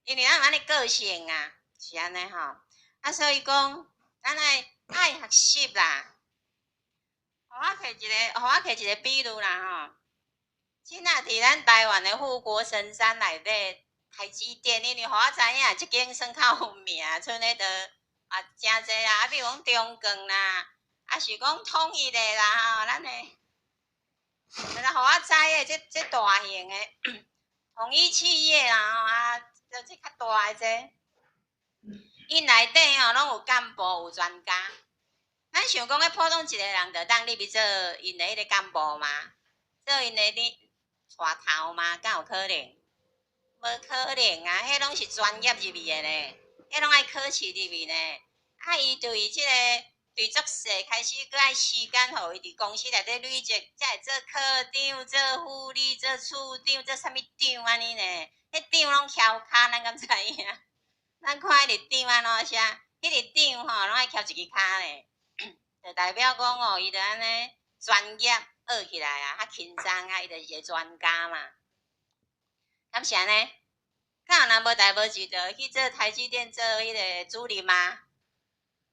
因為咱有按呢個性啊，是按呢吼。啊，所以講，咱愛學習啦。予我提一个比喻啦吼。這若佇咱台灣的護國神山內底，台積電，因為予我知影，這間算較有名，賰彼度。啊，誠濟啦，啊，比如講中鋼啦，啊是講統一的啦吼，咱的，咱予我知的這大型的統一企業啦吼，啊，這較大的這， 𪜶內底吼攏有幹部有專家。咱想講，彼普通一个人就當入去做𪜶的彼个幹部嗎？做𪜶的咧帶頭嗎？敢有可能？無可能啊！彼攏是專業入去的呢，彼攏愛考試入去呢。啊，伊對這個對足細開始，閣愛時間，予伊佇公司內底累積，才會做科長、做副理、做處長、做啥物長按呢呢？彼長攏翹跤，咱敢知影？咱看彼个長按怎寫？彼个長吼，攏愛翹一支跤呢，就代表講哦，伊就按呢專業學起來啊，較輕鬆啊，伊就是一个專家嘛。敢是按呢？敢有人無代無誌就去做台積電做彼个主任啊？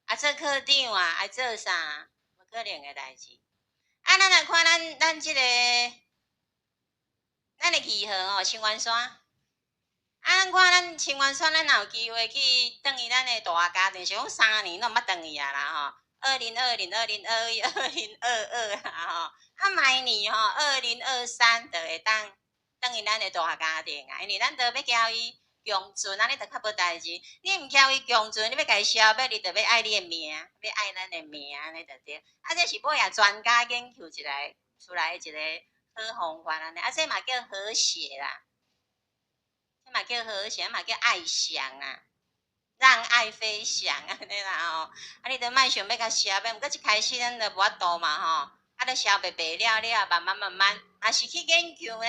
啊，做科長啊，愛做啥？無可能的代誌。啊，咱來看咱這个咱的2號吼，清源山。啊，咱看咱清源山，咱若有機會去轉去咱的大家庭，是講3年攏毋捌轉去啊啦吼。2020、2021、2022啊吼，啊，明年吼，2023就會當轉去咱的大家庭啊，因為咱都欲交伊共存，按呢就較無代誌。你毋交伊共存，你欲共伊消滅，伊就欲愛你的名，欲愛咱的名，按呢就對。啊，這是尾仔專家研究一來出來的一個好方法按呢，啊，這嘛叫和諧啦，這嘛叫和諧，嘛叫愛翔啊，讓愛飛翔按呢啦吼。啊，你著莫想欲共消滅，毋過一開始咱就無法度嘛吼。啊，你消滅袂了了，慢慢慢慢，若是去研究呢，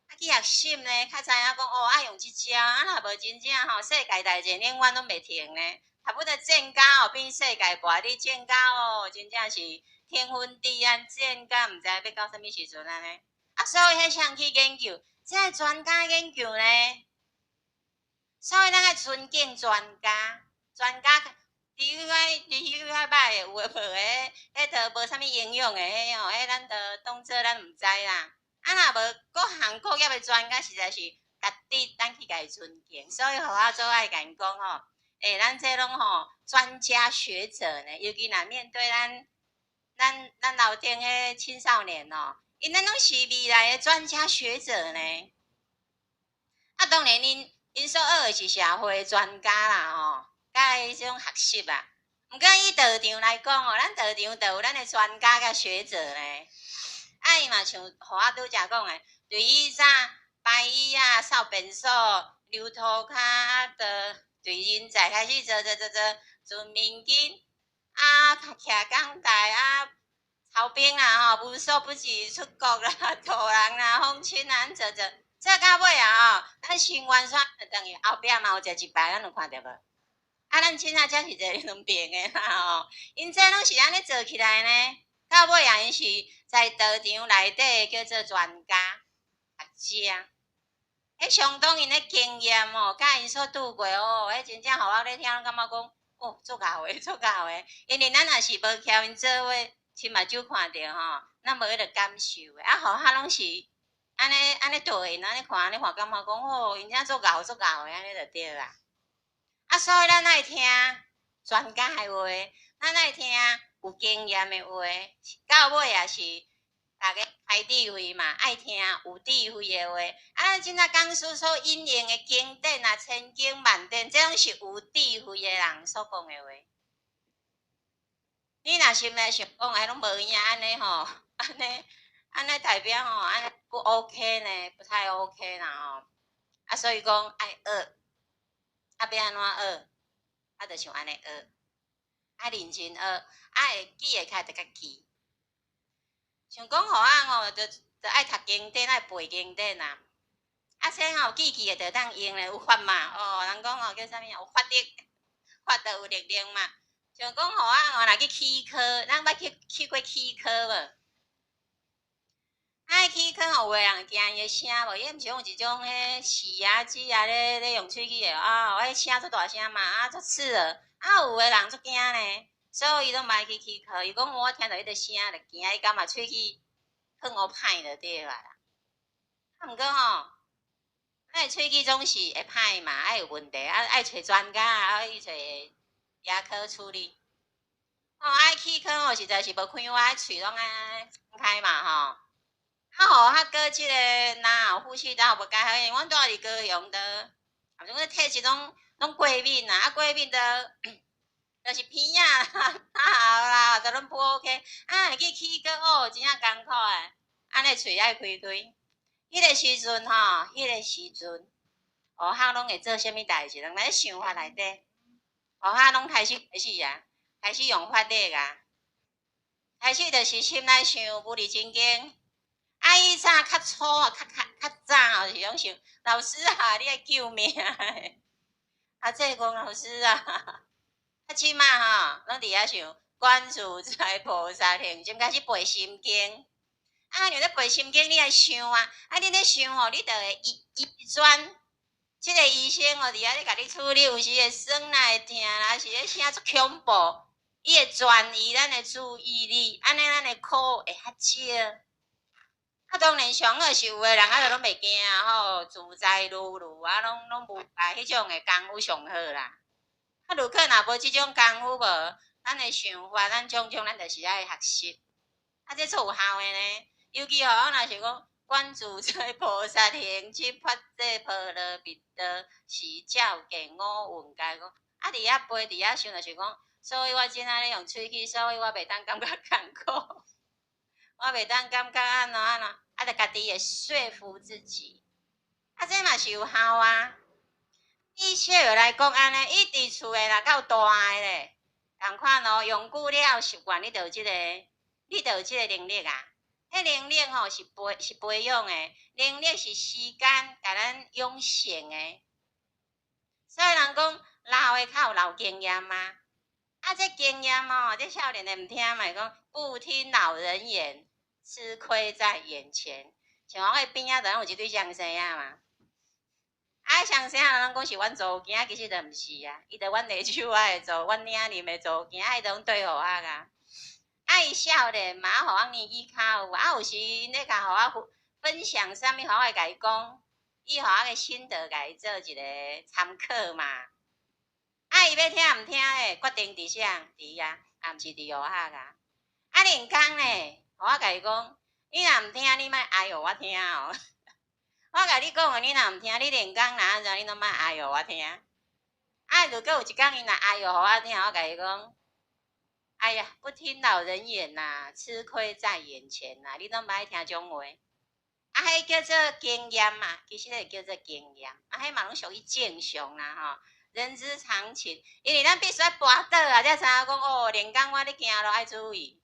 啊去學習呢，較知影講哦，愛用這招，啊若無真正吼，世界大戰永遠攏袂停呢。差不多戰甲哦變世界末日，戰甲哦，真正是天昏地暗，戰甲毋知欲到啥物時陣按呢。啊，所以彼啥去研究，這个專家研究呢，所以咱愛尊敬專家，專家佇彼塊歹的有的無的，彼都無啥物營養的，彼吼，彼咱都當做咱毋知啦。啊，若無各行各業的專家，實在是值得咱去共伊尊敬。所以，予我做愛共𪜶講吼，欸，咱這攏吼專家學者呢，尤其若面對咱樓頂彼青少年哦，𪜶咱攏是未來的專家學者呢。啊，當然𪜶所學的是社會專家啦吼，佮彼種學習啊。毋過以道場來講哦，咱道場就有咱的專家佮學者呢。啊，伊嘛像予我拄才講的，對以早排椅仔、掃便所、溜塗跤，就對人才開始做做做做，做民間啊，徛講台啊，操兵啦吼，無所不至出國啦，渡人啦，訪親啊，按做做，做到尾啊吼，咱清源山就等於後壁嘛有坐一排，咱有看著無？啊，咱凊彩才是坐兩邊的啦吼，𪜶這攏是按呢做起來呢。到尾啊，𪜶是在道場內底叫做專家學者，彼相當𪜶的經驗哦，佮𪜶所拄過哦，彼真正予我咧聽，攏感覺講哦，足𠢕的，足𠢕的。因為咱若是無徛𪜶做伙，親目睭看著吼，咱無彼個感受的。啊，予我攏是按呢按呢對𪜶按呢看按呢看，感覺講哦，𪜶遮足𠢕足𠢕的，按呢就對啦。啊，所以咱愛聽專家的話，咱愛聽有經驗的話，到尾也是逐家開智慧嘛，愛聽有智慧的話。啊，咱這擺講師所引用的經典啊，千經萬典，這攏是有智慧的人所講的話。你若心內想講，哎，攏無影按呢吼，按呢按呢代表吼，按呢不 OK 呢，不太 OK 啦吼。啊，所以講愛學，啊，欲按怎學？啊，就像按呢學。愛認真學，啊會記會起來就較記。像講予我吼，就愛讀經典，愛背經典啊。啊，先吼記記的就會當用咧，有法嘛。哦，人講吼叫啥物啊？有法力，法就有力量嘛。像講予我吼，若去齒科，咱捌去過齒科無？啊，齒科吼，有的人驚伊的聲無？伊毋是用一種彼洗牙機啊，咧用喙齒的啊，彼聲足大聲嘛，啊足刺耳。啊，有的人足驚呢，所以伊攏毋愛去齒科。伊講我聽著彼个聲就驚，伊感覺喙齒放烏歹就對啊啦。啊，毋過吼，咱的喙齒總是會歹嘛，愛有問題，啊愛揣專家，啊去揣牙科處理。哦，愛齒科吼，實在是無開活，喙攏愛分開嘛吼。啊吼，啊閣這个若有呼吸道無佳好，阮住佇高雄的，啊，種體質攏攏攏過敏啊，啊過敏就是鼻仔啊啦，就攏不 OK，啊會去起閣哦，真正艱苦的，按呢喙愛開開。彼個時陣吼，彼個時陣，學校攏會做啥物代誌？人咧想法內底，學校攏開始開始啊，開始用法力啊，開始就是心內想無厘真經。啊，以早較粗啊，較早哦，是攏想老師啊，你愛救命！啊，濟公老師啊，啊，這馬吼，攏佇遐想觀自在菩薩行，才開始背心經。啊，你咧背心經，你愛想啊，啊，你咧想吼，你就會移移轉。這個醫生哦，佇遐咧共你處理，有時會酸啦，會疼啦，是咧聲足恐怖，伊會轉移咱的注意力，按呢咱的苦會較少。啊，當然上好是有的人啊，就攏袂驚吼，自在如如啊，攏攏無礙，彼種的功夫上好啦。啊，如果若無這種功夫無，咱的想法，咱種種，咱就是愛學習。啊，這足有效的呢。尤其吼，我若是講觀自在菩薩行七法界波羅蜜多時照見五蘊皆空。啊，佇遐背，佇遐想，就是講，所以我這仔咧用喙齒，所以我袂當感覺艱苦，我袂當感覺按怎按怎，啊，就家己會說服自己。啊，這嘛是有效啊。以小兒來講按呢，伊佇厝的若夠大的咧，仝款哦，用久了習慣，你就有這個，你就有這個能力啊。彼能力吼是培養的，能力是時間共咱養成的。所以人講老的較有老經驗嘛。啊，這經驗哦，這少年的毋聽嘛，會講不聽老人言，吃虧在眼前。像我彼邊仔，就攏有一對雙生仔嘛。啊，雙生仔人攏講是阮查某囝，其實就毋是啊，伊就阮下手仔的查，阮領林的查某囝，伊就攏對予我啊。啊，伊少年嘛，予我年紀較有，啊，有時𪜶咧共予我分享啥物，予我會共伊講，伊予我的心得，共伊做一個參考嘛。啊，伊欲聽毋聽咧，決定佇啥？佇伊啊，也毋是佇予我啊。啊，連工咧，予我共伊講，你若毋聽，你莫哀予我聽哦。我共你講的，你若毋聽，你連工若按怎，你攏莫哀予我聽。啊，如果有一工伊若哀予我聽，我共伊講。哎呀，不聽老人言吶，吃虧在眼前吶！你攏毋愛聽這種話。啊，彼叫做經驗嘛，其實彼叫做經驗。啊，彼嘛攏屬於正常啦吼，人之常情。因為咱必須愛跋倒啊，才知影講哦，連工我咧行路愛注意，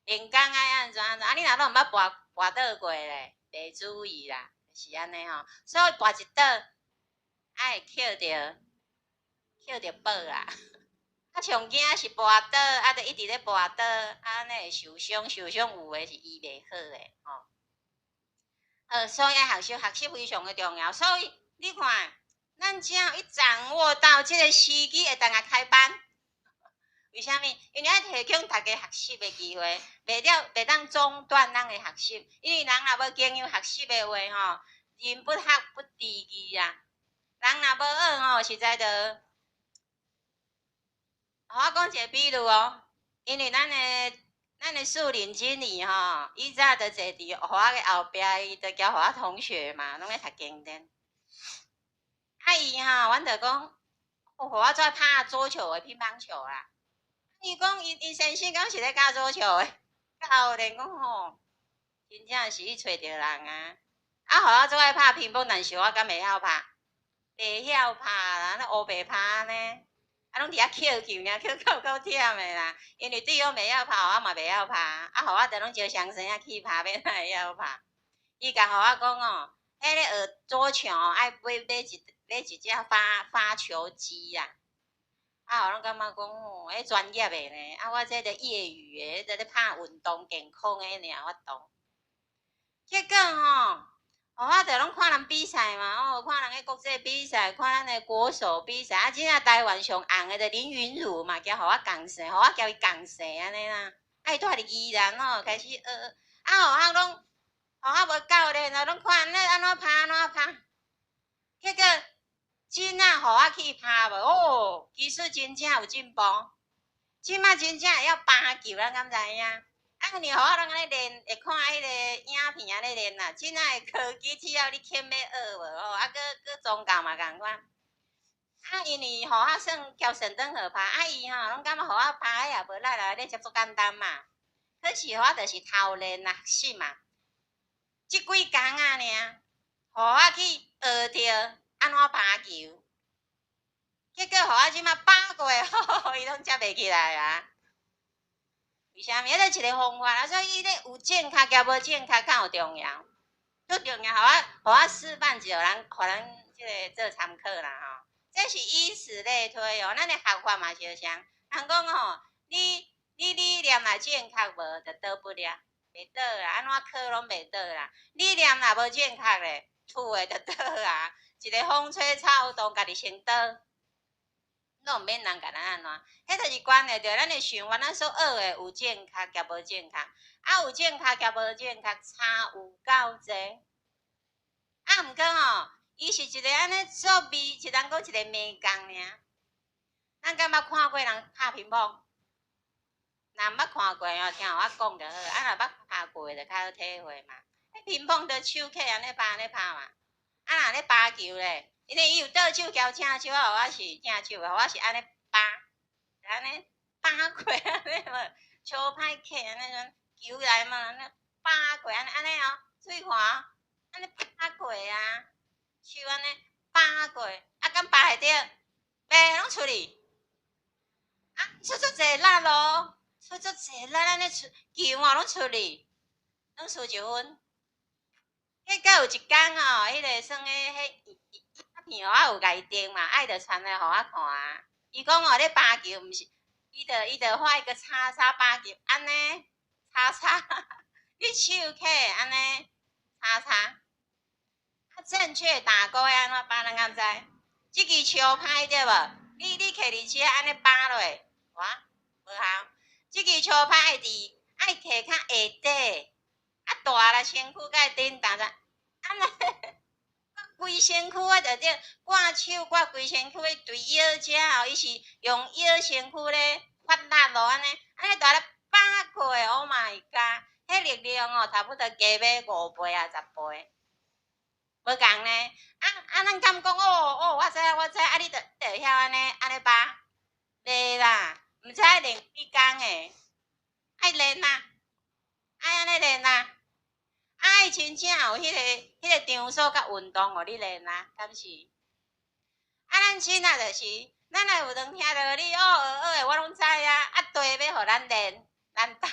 連工愛按怎按怎。啊，你若攏毋捌跋倒過咧，袂注意啦，是按呢吼。所以跋一倒，愛抾著抾著寶啊。啊，上驚是跋倒，啊，就一直咧跋倒，啊，按呢會受傷，受傷有的是醫袂好的吼。所以愛學習，學習非常的重要。所以你看，咱只要一掌握到這個時機，會當來開班。為啥物？因為愛提供大家學習的機會，袂了袂當中斷咱的學習。因為人若無經由學習的話，吼，人不學不知義啊。人若無學吼，實在就。予我講一個比喻哦，因為咱的樹林經理吼，以早就坐佇予我的後壁，伊就交予我同學嘛，攏咧讀經典。啊伊吼，阮就講，予我做拍桌球的乒乓球啊。伊講伊伊先生敢是咧教桌球的，教練講吼，真正是去揣著人啊。啊，予我做愛拍乒乓，但是我敢會曉拍？袂曉拍啦，那烏白拍呢？啊，攏佇遐抾球爾，抾到夠忝的啦。因為對方袂曉拍，我嘛袂曉拍。啊，予我就攏招雙生仔去拍，欲哪會曉拍？伊共予我講哦，彼个學桌球愛買一隻發球機啦。啊，我攏感覺講哦，彼專業的呢，啊，我這著業餘的，這咧拍運動健康的爾法度。結果吼，我就攏看人比賽嘛，哦，看人的國際比賽，看咱的國手比賽。啊，這下台灣上紅的就林昀儒嘛，交予我共姓，予我交伊共姓按呢啦。啊，伊蹛佇宜蘭吼，開始學，啊，予我攏，予我無教練啊，攏看咧按怎拍按怎拍。結果真仔予我去拍無，哦，技術真正有進步。這馬真正會曉拔球，咱敢知影？啊，你予我攏按呢練，會看彼個影片按呢練啦。這馬的科技，只要你肯欲學無吼，啊，閣閣宗教嘛仝款。啊，因為予我算交神燈號拍，啊伊吼攏感覺予我拍也無力啦，練習足簡單嘛。可是予我就是偷練啊，學習嘛。這幾工仔爾，予我去學著按怎拍球，結果予我這馬拍過，伊攏接袂起來啊。為啥物？彼個一個方法啊，所以伊咧有正確佮無正確敢有重要？最重要，予我示範一下，咱予咱這個做參考啦吼。這是以此類推哦，咱的學法嘛相像。人講吼，你理念若正確無，就倒不了，袂倒啦，按怎考攏袂倒啦。理念若無正確咧，吐的就倒啊。一個風吹草動，家己先倒，攏毋免人共咱按怎。彼就是關係著咱的想法，咱所學的有正確抑無正確，啊有正確抑無正確，差有夠濟。啊，毋過吼，伊是一個按呢做味，一人講一個美工爾。咱敢捌看過人拍乒乓？若毋捌看過哦，聽我講就好。啊，若捌拍過就較好體會嘛。彼乒乓就手起按呢拍按呢拍嘛。啊，若咧拍球咧，因為伊有倒手交正手，啊，我是正手的，我是按呢拍，按呢拍過按呢無，手歹起按呢球來嘛，按呢拍過按呢按呢哦，注意看哦，按呢拍過啊。手按呢拍過，啊，敢拍會著？袂，攏出去。啊，出足濟力咯，出足濟力，按呢出球哦，攏出去，攏輸一分。結果有一工吼，彼個算彼彼片我有共伊訂嘛，愛就傳來予我看啊。伊講哦，咧拍球毋是，伊就畫一個叉叉拍球，按呢叉叉，你手起按呢叉叉。正確打勾要按怎拍？咱敢知？這支球拍對無？你徛佇遮按呢拍落，哇，無效。這支球拍愛佇愛徛較下底，啊大啦身軀才會振動啦。按呢，規身軀啊，就對，掛手掛規身軀對腰遮哦，伊是用腰身軀咧發力咯，按呢，按呢大力拍過，Oh my god！彼力量哦，差不多加欲5倍啊，10倍。無仝呢，啊啊！咱敢講哦哦，我知我知，啊你就會曉按呢按呢拍，袂啦，毋知愛練幾工的，愛練啊，愛按呢練啊，愛真正有彼個場所佮運動予你練啊，敢是？啊，咱凊仔就是，咱若有當聽著你學學學的，我攏知啊。啊，地欲予咱練，咱兜，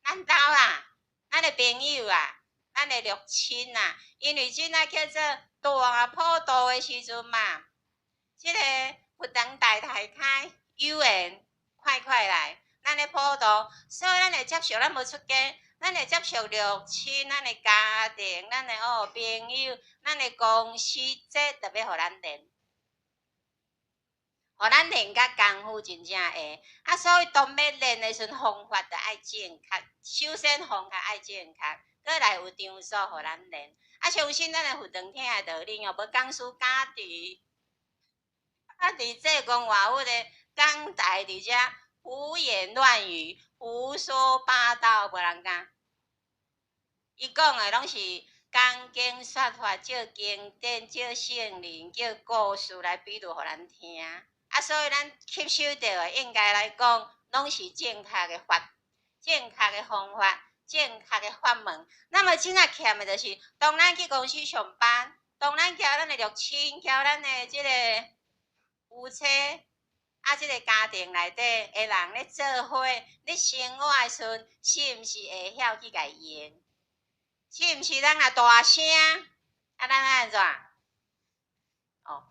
咱兜啦，咱的朋友啊。咱的六親啊，因為這仔叫做大普渡的時陣嘛，這個佛堂大大開，有緣快快來，咱咧普渡，所以咱會接受咱無出家，咱會接受六親，咱的家庭，咱的哦朋友，咱的公司，這特別予咱練，予咱練甲功夫真正會。啊，所以當欲練的時陣，方法著愛正確，首先方法愛正確。閣來有場所予咱練，啊，相信咱的佛堂聽的道理哦，無講師家己，啊，佇濟公外佛的講台佇遮胡言亂語、胡說八道，無人敢。伊講的攏是講經說法，借經典、借聖人、借故事來比喻予咱聽。啊，所以咱吸收著的，應該來講，攏是正確的法、正確的方法、正確的法門。那麼這仔欠的就是，當咱去公司上班，當咱交咱的六親，交咱的這個夫妻，啊，這個家庭內底的人咧做伙咧生活的時陣，是毋是會曉去共伊用？是毋是咱若大聲，啊，咱按怎？哦，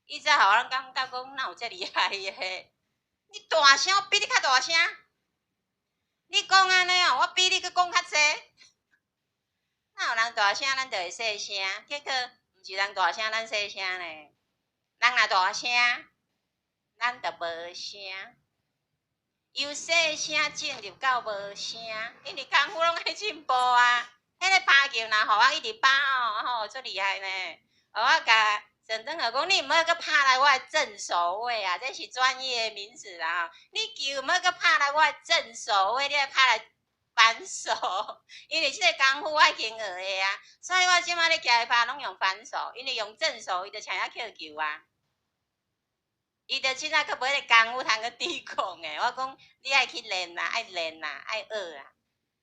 伊才予咱感覺講，哪有這厲害的？你大聲，我比你較大聲。你講按呢哦，我比你閣講較濟。哪有人大聲，咱就會細聲？結果毋是人大聲，咱細聲呢。人若大聲，咱就無聲。由細聲進入到無聲，因為功夫攏愛進步啊。彼個拍球若予我一直拍哦，吼，足厲害呢。予我共陳登和講，你毋好閣拍來我的正手位啊，這是專業的名詞啦吼。你球毋好閣拍來我的正手位，你愛拍來反手，因為這個功夫我已經學的啊，所以我這擺咧共伊拍攏用反手，因為用正手伊就請遐抾球啊。伊就凊彩閣买个功夫通去抵抗的。我讲你爱去练啦，爱练啦，爱学啦。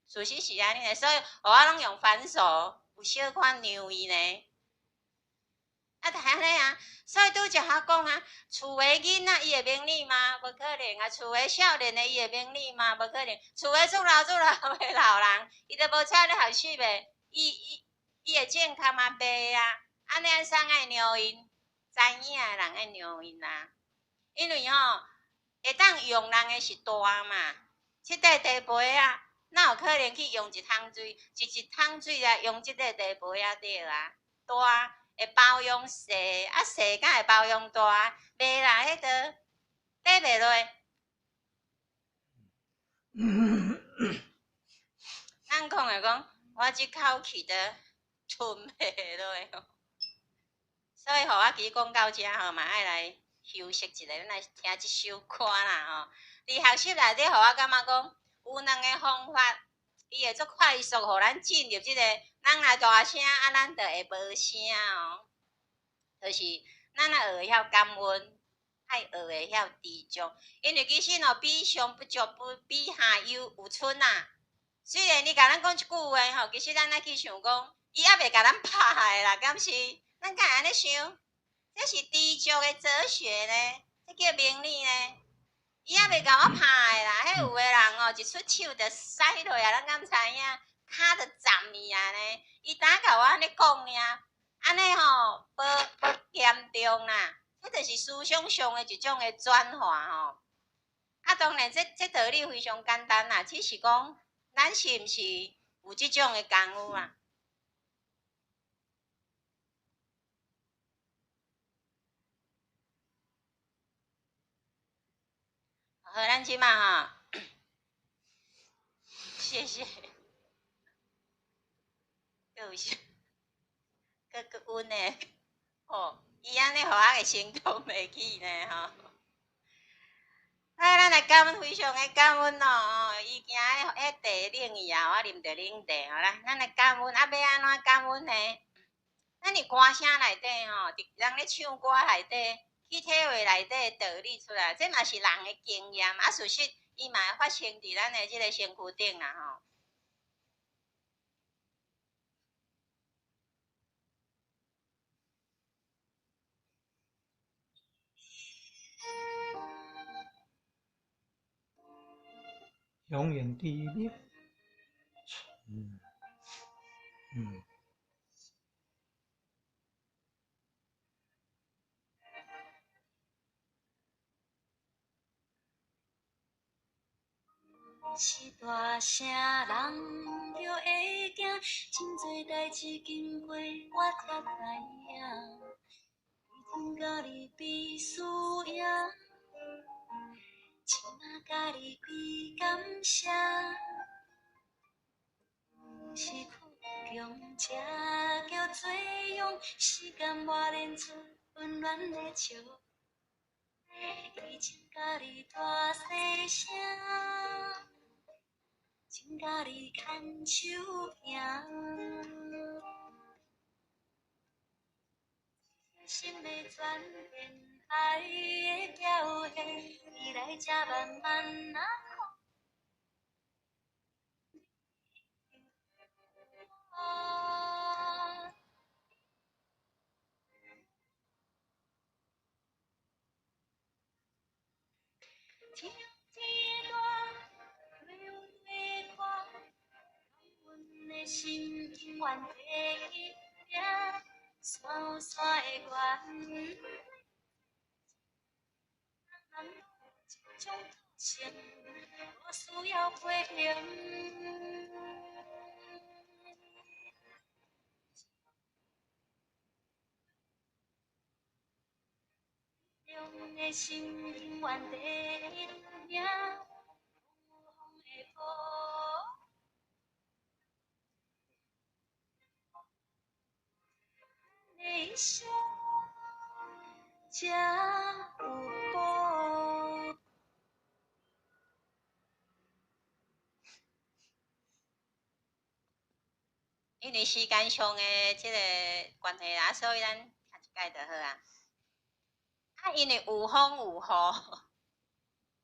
事实是按呢呢，所以我拢用反手，有小可让伊呢。啊，就按呢啊，所以拄才我讲啊，厝的囡仔伊会明理吗？无可能啊！厝的少年的伊会明理吗？无可能。厝的足老足老的老人，伊都无采咧学习的，伊会健康吗？袂啊！按呢按怎爱让𪜶？知影的人爱让𪜶啊，因为吼，会当用人的是大嘛，这块地皮啊，哪有可能去用一桶水，一桶水来用这块地皮啊对啊，大会包容细，啊细敢会包容大？袂啦，彼个底袂落。咱讲的讲，我这口气都吞袂落。所以吼，我其实讲到遮吼，嘛爱来休息一下，咱来听这首歌啦吼。伫学习内底，予我感觉讲有两个方法，伊会足快速，予咱进入这个，咱若大声，啊，咱就会无声哦。就是咱若学会晓感恩，爱学会晓知足，因为其实哦，比上不足，不比下有有剩啊。虽然伊共咱讲一句话吼，其实咱爱去想讲，伊犹未共咱拍的啦，敢是？咱敢会按呢想？这是知足的哲学呢，这叫明理呢。伊犹未共我拍的啦，彼有的人哦，一出手就使落啊，咱敢知影？跤就站去啊呢。伊当共我按呢讲尔，按呢吼，无无严重啦。这就是思想上的一种的转化吼。啊，当然这道理非常简单啦，只是讲咱是毋是有这种的功夫啊？好，咱这马吼，谢谢。阁有啥？阁阁温的，吼，伊按呢，予我会成功袂起呢吼。啊，咱来感恩，非常的感恩哦！伊惊彼彼茶冷去啊，我啉著冷茶吼来，咱来感恩，啊，欲按怎感恩呢？咱伫歌声内底吼，伫人咧唱歌内底，去体会内底道理出来，这嘛是人的经验啊。事实伊嘛会发生伫咱的这个身躯顶啦吼。永远第一名。是大声人就会惊，真济代志经过我才知影。以前佮你比输赢，这马佮你比感谢。是苦强，这叫做勇，时间磨练出温暖的笑。以前佮你大细声，情佮你牵手行，心的转变，爱的表现，你来这慢慢仔看。天大，地宽，阮的心永远第一名，山有山的悬，人这种个性，无需要批评。的心永远第一名，风有风的雨，的一生才有宝。因为时间上的这个关系啦，所以咱听一摆就好啊。啊，因為有風有雨，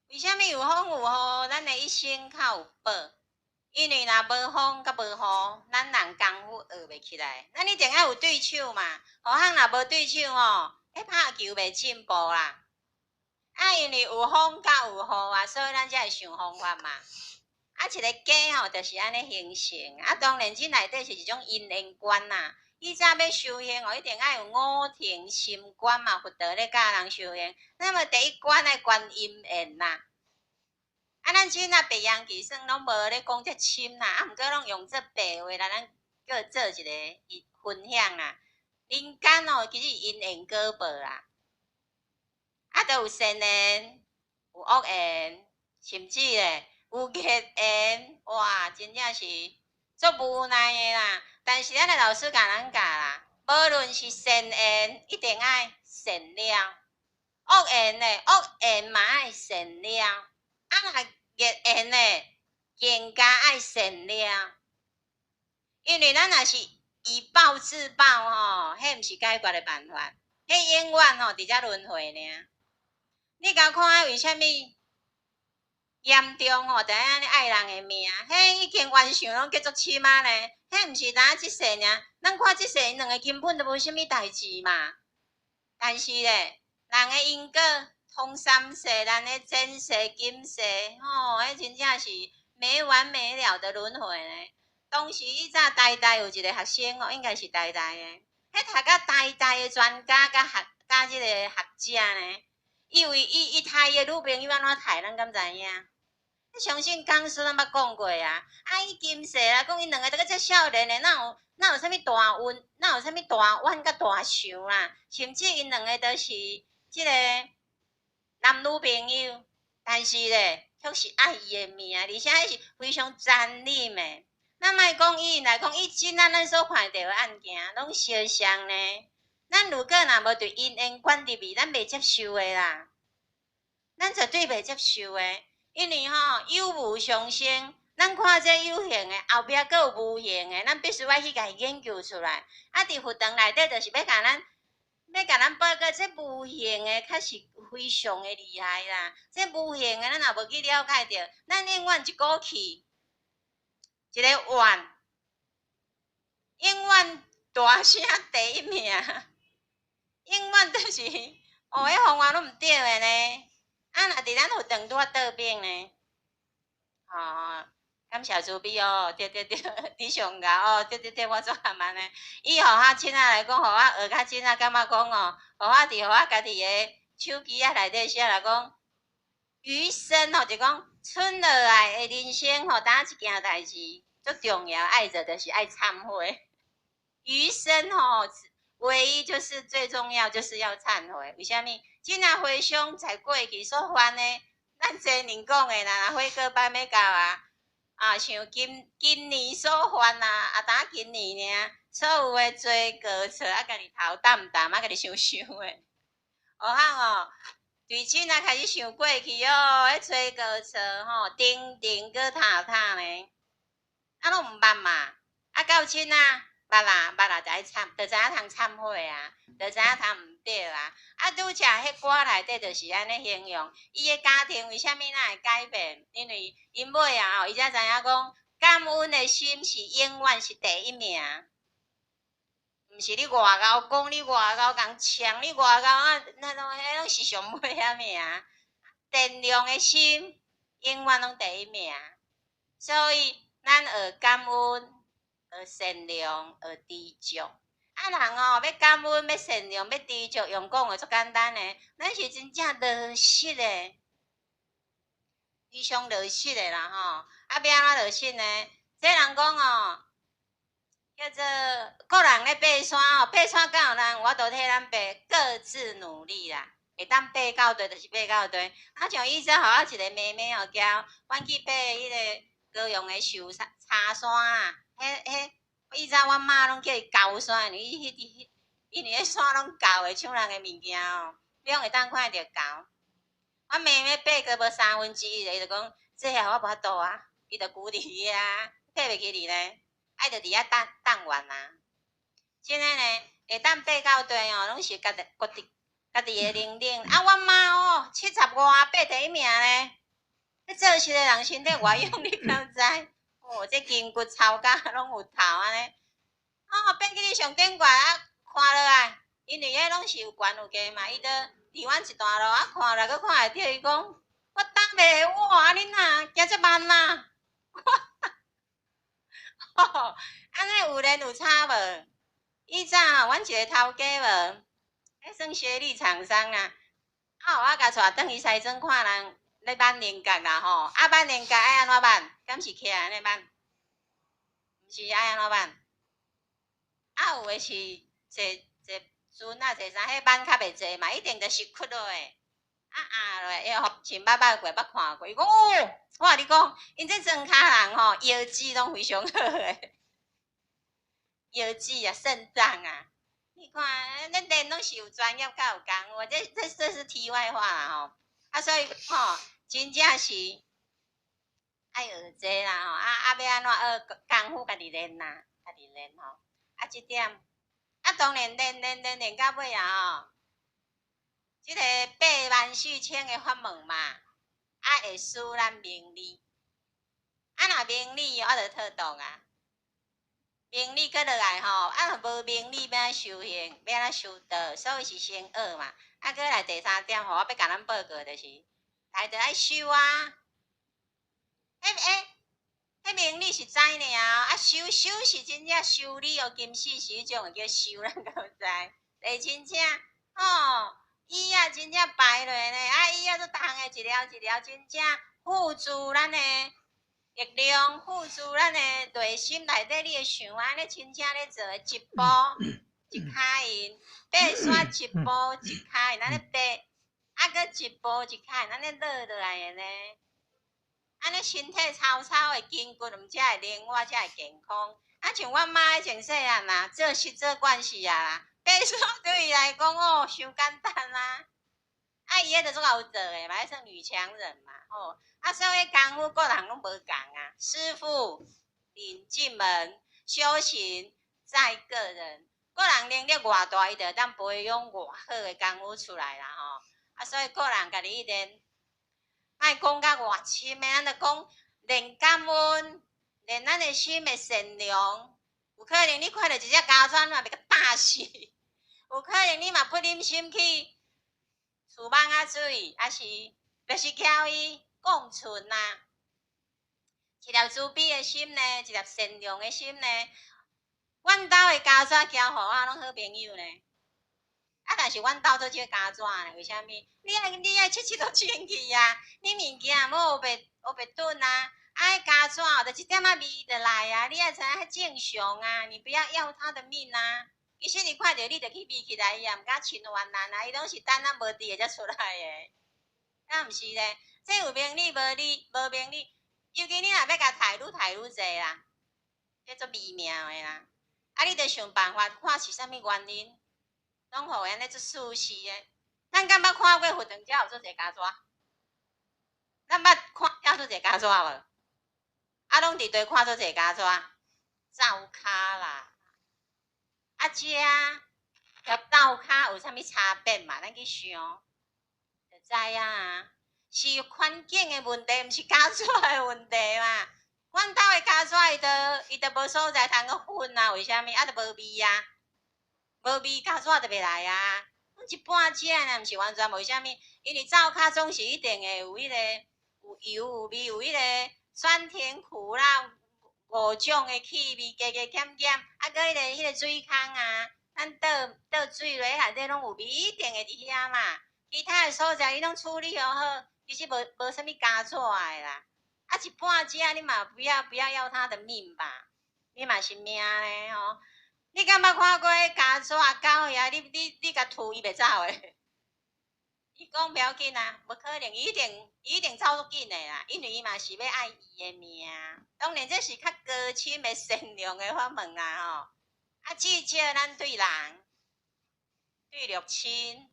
為啥物有風有雨？咱的一生較有寶。因為若無風佮無雨，咱人功夫學袂起來。咱一定愛有對手嘛，何況若無對手吼，彼拍球袂進步啦。啊，因為有風佮有雨啊，所以咱才會想方法嘛。啊，一個家吼，就是按呢形成。啊，當然這內底是一種因緣觀啦。以早欲修行哦，一定愛有五停心觀嘛，佛陀咧教人修行。那麼第一關愛觀因緣啦。啊，咱這若白羊其實攏無咧講遮深啦，啊，毋過攏用這白話來咱閣做一個分享啦。人間哦，其實因緣果報啦，啊，著有善緣，有惡緣，甚至咧有孽緣，哇，真正是足無奈的啦。但是咱的老師共咱教啦，無論是善緣，一定愛善了；惡緣咧，惡緣嘛愛善了。啊，若孽緣咧，更加愛善了。因為咱若是以暴制暴吼，彼毋是解決的辦法，彼永遠吼佇遮輪迴爾。你共看為啥物嚴重吼？就按呢愛人的命，彼已經冤仇攏結足深啊呢。彼毋是單這世爾，咱看這世𪜶兩個根本就無啥物代誌嘛。但是咧，人的因果通三世，咱的前世、今世，吼，彼真正是沒完沒了的輪迴呢。當時以早台大有一個學生哦，應該是台大的，彼讀甲台大的專家佮學佮這個學者呢，伊為伊伊刣伊的女朋友按怎刣，咱敢知影？你相信講師攏捌講過啊！啊，伊今世來講，𪜶兩個都閣遮少年的，哪有哪有啥物大恩，哪有啥物大怨佮大仇啦？甚至𪜶兩個都是這個男女朋友，但是咧，卻是愛伊的命，而且彼是非常殘忍的。咱莫講以𪜶來講，以這仔咱所看著的案件，攏相像呢。咱如果若無對因緣觀入去，咱袂接受的啦。咱絕對袂接受的，因為吼有無相生，咱看這有形的，後壁閣有無形的，咱必須愛去共伊研究出來。啊，佇佛堂內底，就是欲共咱，欲共咱報告這無形的，確實非常的厲害啦。這無形的，咱若無去了解著，咱永遠一股氣，一個怨，永遠大聲第一名，永遠就是，哦，彼方法攏毋對的呢。啊，若佇咱佛堂拄仔倒反呢？吼，感謝慈悲哦，對對對，你上𠢕哦，對對對，我做含按呢。以予較凊彩來講，予我學較凊彩，感覺講哦，予我佇予我家己的手機仔內底寫來講，餘生吼，就講剩落來的人生吼，單一件代誌足重要，愛做就是愛懺悔。餘生吼，唯一就是最重要，就是要懺悔。為啥物？這若回想在過去所犯的，咱前年講的啦，悔過班欲到啊，啊，像今今年所犯啊，啊，當今年爾，所有的罪過錯，啊，家己頭澹澹，啊，家己想想的。學項哦，對這若開始想過去哦，彼罪過錯吼，定定閣塌塌呢，啊，攏毋捌嘛，啊，到這啊。捌啦，捌啦，就愛懺，就知影通懺悔啊，就知影通毋對啊。啊，拄才彼歌內底就是按呢形容，伊的家庭為啥物咱會改變？因為𪜶尾啊吼，伊才知影講，感恩的心是永遠是第一名，毋是你外口講，你外口共嗆，你外口啊，那攏彼攏是上尾仔名。善良的心永遠攏第一名，所以咱學感恩，學善良，學知足。啊，人哦，欲感恩，欲善良，欲知足，用講的足簡單的，咱是真正落實的，非常落實的啦吼。啊，欲按怎落實呢？這人講哦，叫做各人咧爬山哦，爬山敢有人有法度替咱爬？各自努力啦，會當爬到底就是爬到底。啊，像以前予我一個妹妹哦，教阮去爬彼個高雄的壽山柴山啊。彼彼，以前阮媽攏叫伊厚山，因為伊彼彼，因為彼山攏厚的，像人的物件哦，你攏會當看著厚。阮妹妹爬過無三分之一，伊就講這下我無法度啊，伊就跍佇遐，爬袂起來呢，愛就佇遐等等完啊。真的呢，會當爬到底哦，攏是家己決定，家己的能力。啊，阮媽哦，七十外八第一名咧，彼做事的人身體偌勇，你敢知？哦，這筋骨操甲攏有頭按呢。哦，變去你上頂懸啊，看落來，因為彼攏是有懸有低嘛，伊就離阮一段路啊，看落閣看會著，伊講我擔袂哇，啊恁若行遮慢啊？吼，按呢有練有差無？以早阮一个頭家無，彼算協力廠商啦。啊，我共帶轉去西庄看人咧挽菱角啦吼，啊挽菱角愛按怎挽？敢是徛按呢挽？毋是愛按怎挽？啊，有的是坐坐船啊，坐啥？彼挽較袂濟嘛，一定就是屈落去，啊壓落去，伊吼前捌捌過，捌看過。伊講哦，我共你講，𪜶這莊跤人吼，腰子攏非常好的，腰子啊，腎臟啊，你看，咱練攏是有專業佮有功夫，這是題外話啦吼。啊，所以吼，真正是愛學這啦吼，啊啊，欲按怎學功夫，家己練啦，家己練吼。啊，這點，啊，當然練練練練到尾啊吼，這個八萬四千个法門嘛，啊會使咱明理。啊，若明理，啊就妥當啊。明理閣落來吼，啊若無明理，欲按怎修行，欲按怎修道，所以是先學嘛。啊，閣來第三點吼，我欲共咱報告就是，來就愛修啊。彼欸，彼明理是知爾，啊修修是真正修理哦，金絲是彼種叫修，咱敢有知？會真正吼，椅仔真正排落呢，啊椅仔做重的一粒一粒，真正付諸咱的力量，付諸咱的內心內底，你會想按呢真正咧做的一步一跤印，爬山一步一跤印，按呢爬，啊閣一步一跤印，按呢落落來的呢。按呢身體操操的筋骨，毋才會靈活，才會健康。啊，像阮媽以前細漢啊，做事做慣勢啊啦，爬山對伊來講哦，傷簡單啊。啊，伊彼就足𠢕做的嘛，彼算女強人嘛，吼。啊，所以功夫各人攏無仝啊。師父領進門，修行在個人。個人能力偌大，伊就會當培養偌好的功夫出來啦，吼。啊，所以個人家己練。莫講甲偌深的，咱就講練感恩，練咱的心的善良。有可能你看著一隻鷄蛇嘛，欲共打死；有可能你嘛不忍心去厝蠓仔水，抑是就是交伊共存啊。一粒慈悲的心呢，一粒善良的心呢。阮兜的鷄蛇交予我攏好朋友呢。啊！但是阮兜做少鷄蛇呢，為啥物？你愛切切都清氣啊！你物件無烏白烏白燉啊！啊，彼鷄蛇就一點仔味就來啊！你愛知影彼正常啊！你不要要他的命啊！其實你看著你就去避起來，伊也毋敢侵犯咱啊！伊攏是等咱無佇的才出來的，敢毋是咧？這有明理無理，無明理，尤其你若欲共刣愈刣愈濟啦，這足微妙的啦！啊，你著想辦法看是啥物原因。攏予按呢做舒適的，咱敢捌看過佛堂遮有足濟鷄蛇？咱捌看遮足濟鷄蛇無？啊，攏佇佗看足濟鷄蛇？灶跤啦，啊，遮佮灶跤有啥物差別嘛？咱去想，就知影啊。是環境的問題，毋是鷄蛇的問題嘛。阮兜的鷄蛇，伊就無所在通去糞啊，為啥物？啊，就無味啊。無味，鷄蛇就袂來啊。阮一半只呢，毋是完全無啥物，因為灶跤總是一定會有彼個有油有味，有彼個酸甜苦辣五種的氣味，加加減減，啊，閣彼個水空啊，咱倒倒水落內底攏有味，一定會佇遐嘛。其他的所在伊攏處理予好，其實無啥物鷄蛇的啦。啊，一半只你嘛不要要他的命吧？你嘛是命咧吼。你敢捌看過彼鷄蛇狗遐？你共吐伊袂走的。伊講不要緊啊，無可能，伊一定走足緊的啦，因為伊嘛是欲愛伊的命。當然這是較高深的善良的法門啊吼。啊，至少咱對人、對六親，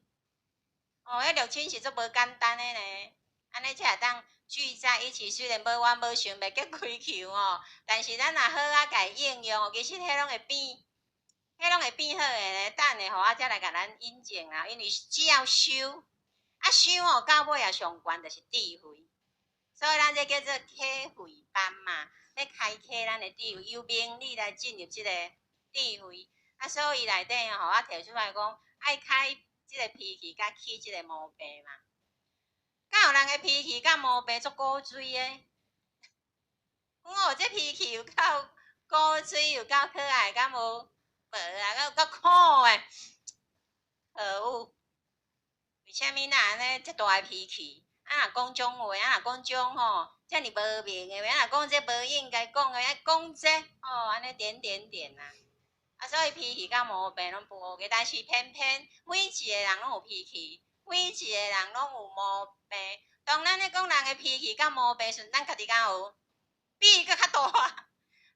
哦，彼六親是足無簡單的呢。按呢才會當聚在一起，雖然無冤無仇，袂激開球吼，但是咱若好仔共應用，其實彼攏會變。彼攏會變好的咧，等下予我才來共咱引證啦。因為只要修，啊修哦，到尾也上懸就是智慧，所以咱這叫做啟慧班嘛，欲開啟咱的智慧，由明理來進入這個智慧。啊，所以內底吼，我提出來講，愛開這個脾氣，佮去這個毛病嘛。敢有人的脾氣佮毛病足古錐的？哦，這脾氣有夠古錐，有夠可愛，敢無？無啊，夠夠苦的，可惡！為啥物咱按呢遮大的脾氣？啊，若講這種話，啊，若講這種吼，遮爾無明的話，啊，若講這無應該講的，愛講這吼，按呢點點點啊！啊，所以脾氣佮毛病攏不 OK，但是偏偏每一個人攏有脾氣，每一個人攏有毛病。當咱咧講人的脾氣佮毛病時，咱家己敢有？比伊閣較大，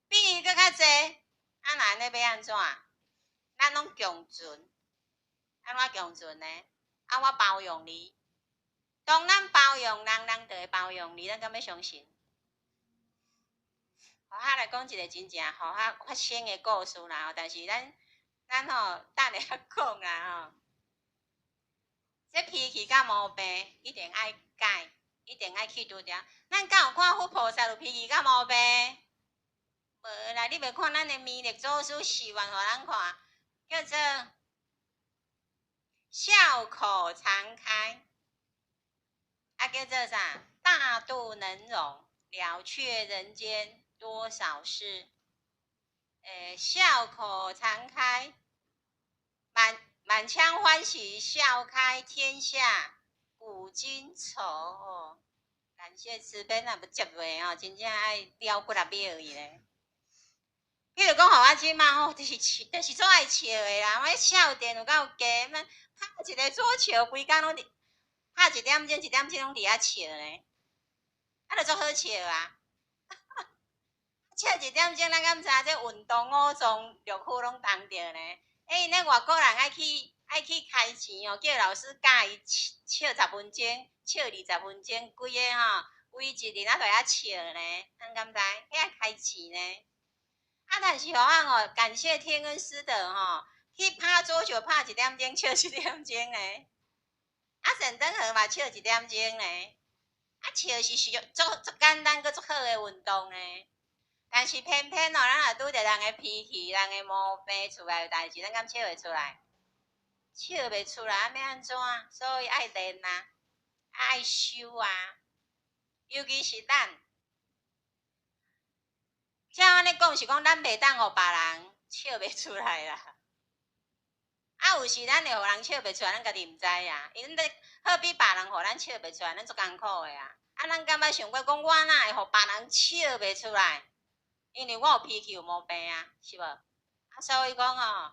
比伊閣較濟，啊，若按呢欲按怎？咱攏共存，按怎共存呢？啊，我包容你。當咱包容人，人就會包容你，咱敢欲相信？予我來講一個真正予我發生的故事啦，但是咱咱吼等下仔講啦吼。這脾氣佮毛病一定愛改，一定愛去除掉。咱敢有看佛菩薩有脾氣佮毛病？無啦，你袂看咱的彌勒祖師示範予咱看，叫做笑口常開，啊叫做啥？大度能容，了卻人間多少事。笑口常開，滿滿腔歡喜，笑開天下古今愁。哦，感謝慈悲，若無接袂吼，真正愛了幾若秒去咧。比如講，予我這馬吼，就是笑，就是做愛笑的啦。我笑點有夠低，咱拍一个桌球，規工攏佇拍一點鐘，一點鐘攏佇遐笑咧，啊，就足好笑啊！笑一點鐘，咱敢知影這運動五臟六腑攏動著呢？欸，𪜶咧外國人愛去開錢哦，叫老師教伊笑10分鐘，笑20分鐘，規个吼，規一日仔在遐笑呢，咱敢知？遐愛開錢呢？啊，但是予我哦，感謝天恩師德吼，去拍桌球拍一點鐘，笑一點鐘呢。啊，善燈河嘛笑一點鐘呢。啊，笑是是足足簡單閣足好的運動呢。但是偏偏哦，咱若拄著人的脾氣、人的毛病出來有代誌，咱敢笑會出來？笑袂出來，啊，欲按怎？所以愛練啊，愛修啊，尤其是咱。照按呢講是講，咱袂當予別人笑袂出來啦。啊，有時咱會予人笑袂出來，咱家己毋知啊。因為好比別人予咱笑袂出來，咱足艱苦的啊。啊，咱敢捌想過講，我哪會予別人笑袂出來？因為我有脾氣有毛病啊，是無？啊，所以講吼，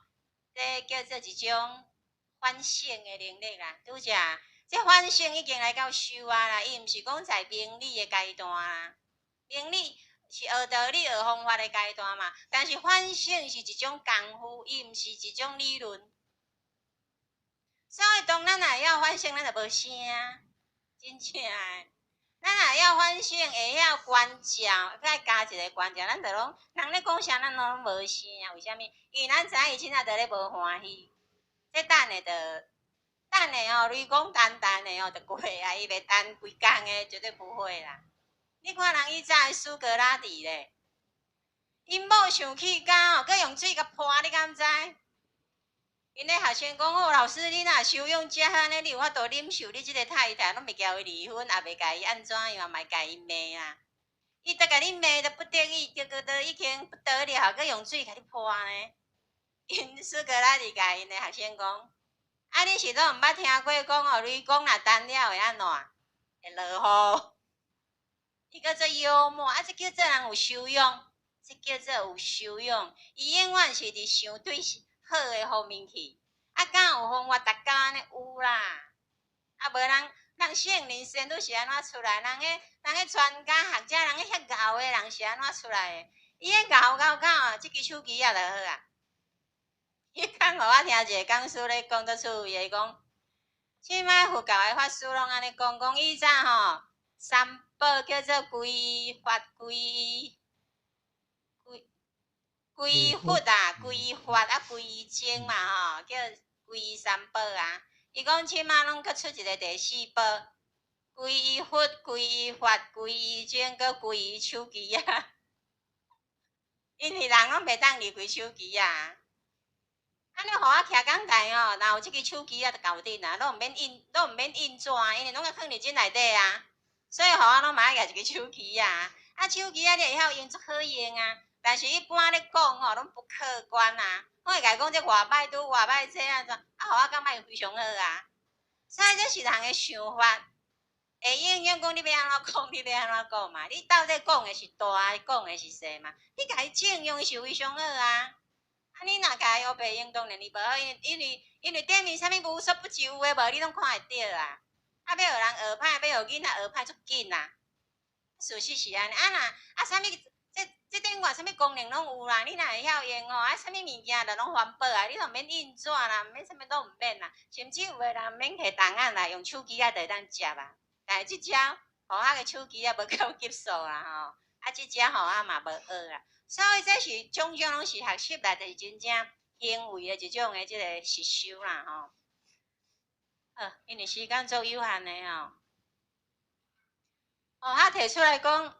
這叫做一種反省的能力啦。拄則，這反省已經來到修啊啦，伊毋是講在明理的階段啦，明理是學道理、學方法的階段嘛。但是反省是一種功夫，伊毋是一種理論。所以當咱若會曉反省，咱就無聲，真正的。咱若會曉反省，會曉關照，閣加一個關照，咱就攏人咧講啥，咱攏無聲啊？為啥物？因為咱知影伊這下佇咧無歡喜。這等下就等下吼，雷公彈彈的吼，就過啊！伊袂等規工的，絕對不會啦。你看人以早的蘇格拉底咧，𪜶某生氣甲吼，閣用水共潑，你敢知？𪜶的學生講：哦，老師，你若修養遮好呢，你有法度忍受你這个太太，攏袂共伊離婚，也袂共伊按怎樣，嘛會共伊罵啊。伊都共你罵得不得已，結果都已經不得了，閣用水共你潑呢。𪜶蘇格拉底共𪜶的學生講：啊，你是攏毋捌聽過講哦，雷公若彈了會按怎？會落雨。伊閣做幽默，啊，這叫做人有修養，這叫做有修養。伊永遠是佇想對好的方面去，啊，敢有方法達到按呢？有啦，啊，無人人聖人仙女是按怎出來？人彼人彼專家學者，人彼遐𠢕的人是按怎出來的？伊彼𠢕𠢕到這支手機仔就好啊。彼工予我聽一个講師咧講足趣味的，伊講，這擺佛教的法師攏按呢講，講以前吼，三寶叫做歸法歸歸歸皈佛啊，皈法啊，皈僧嘛吼，叫皈三寶啊。伊講這馬攏閣出一个第四寶，皈依佛、皈依法、皈依僧，閣皈依手機啊。因為人攏袂當離開手機啊。按呢，予我徛講台吼，若有這支手機啊，就𠢕頂啊，攏毋免印，攏毋免印紙，因為攏愛囥佇這內底啊。所以予我攏嘛愛舉一支手機啊。啊，手機啊，你會曉用足好用啊。但是一般咧講吼，攏不客觀啊。我會共伊講這偌歹拄偌歹這按怎，啊，予我感覺非常好啊。所以這是人的想法，會影響講你欲按怎講，你欲按怎講嘛。你到底講的是大，講的是細嘛？你共伊正用是非常好啊。啊，你若共伊烏白用，當然伊無好，因為頂面啥物無所不有的無，你攏看會著啊。啊，欲予人學歹，欲予囡仔學歹足緊啊。事實是按呢，啊若啊啥物？這頂懸啥物功能攏有啦，你若會曉用吼，啊啥物物件就攏環保啊，你都毋免印紙啦，毋免啥物攏毋免啦，甚至有的人毋免提檔案啦，用手機仔就會當接啊。但是這招，予我的手機仔無夠級數啦吼，啊這招予我嘛無學啦，所以這是種種攏是學習來，就是真正行為的一種的這个實修啦吼。好，因為時間足有限的吼，哦，他提出來講。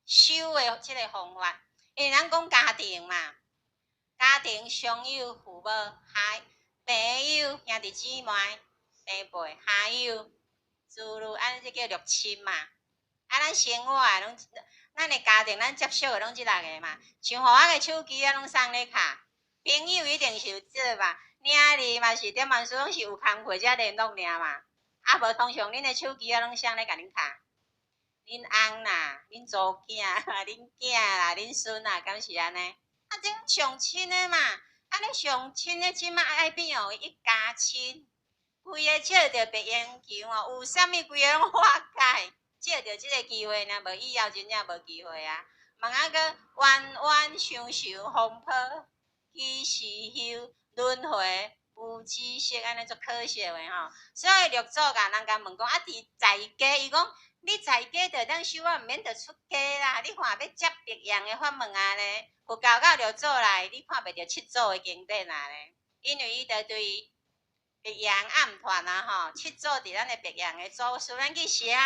修的這个方法，因為咱講家庭嘛，家庭上有父母，下朋友兄弟姊妹，平輩下有子女，按呢這叫六親嘛。啊，咱生活的攏，咱的家庭咱接觸的攏這六个嘛。像予我的手機啊，攏送咧敲，朋友一定是有這嘛，兄弟嘛是點萬事攏是有工課才聯絡爾嘛。啊，無通常恁的手機啊，攏誰咧共恁敲？恁翁啦，恁查某囝啦，恁囝啦，恁孫啦，敢是按呢？啊，這上親的嘛，啊，你上親的這馬愛變予一家親，規个借著白英球哦，有啥物規个攏化解，借著這个機會爾，無以後真正無機會啊。問啊閣冤冤相仇風波，幾時休輪迴無止息，按呢足可惜的吼。所以六祖共人共問講，啊，佇在家，伊講。你在家就會當修啊，毋免著出家啦。你看欲接別樣的法門啊呢？佛教到六祖來，你看袂著七祖的經典啊呢？因為伊著對白陽暗傳啊吼，七祖佇咱的白陽的祖師，咱去寫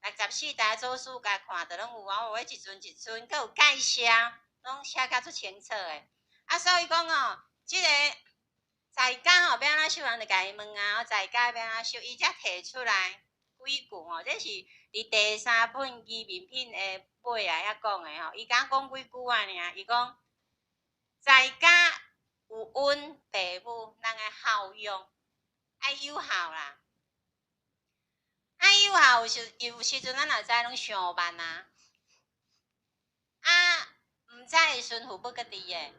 64台祖師共看，著攏有啊。有一尊一尊，閣有介紹，攏寫甲足清楚的。啊，所以講哦，這个在家吼欲按怎修，人就共伊問啊，在家欲按怎修，伊才提出來幾句吼，這是佇第三本機敏品的尾啊遐講的吼。伊敢講幾句仔爾，伊講在家有恩父母，人愛孝養，愛有孝啦。愛有孝有時有時陣咱若知攏傷慢啊。啊，毋知的時陣父母閣佇的，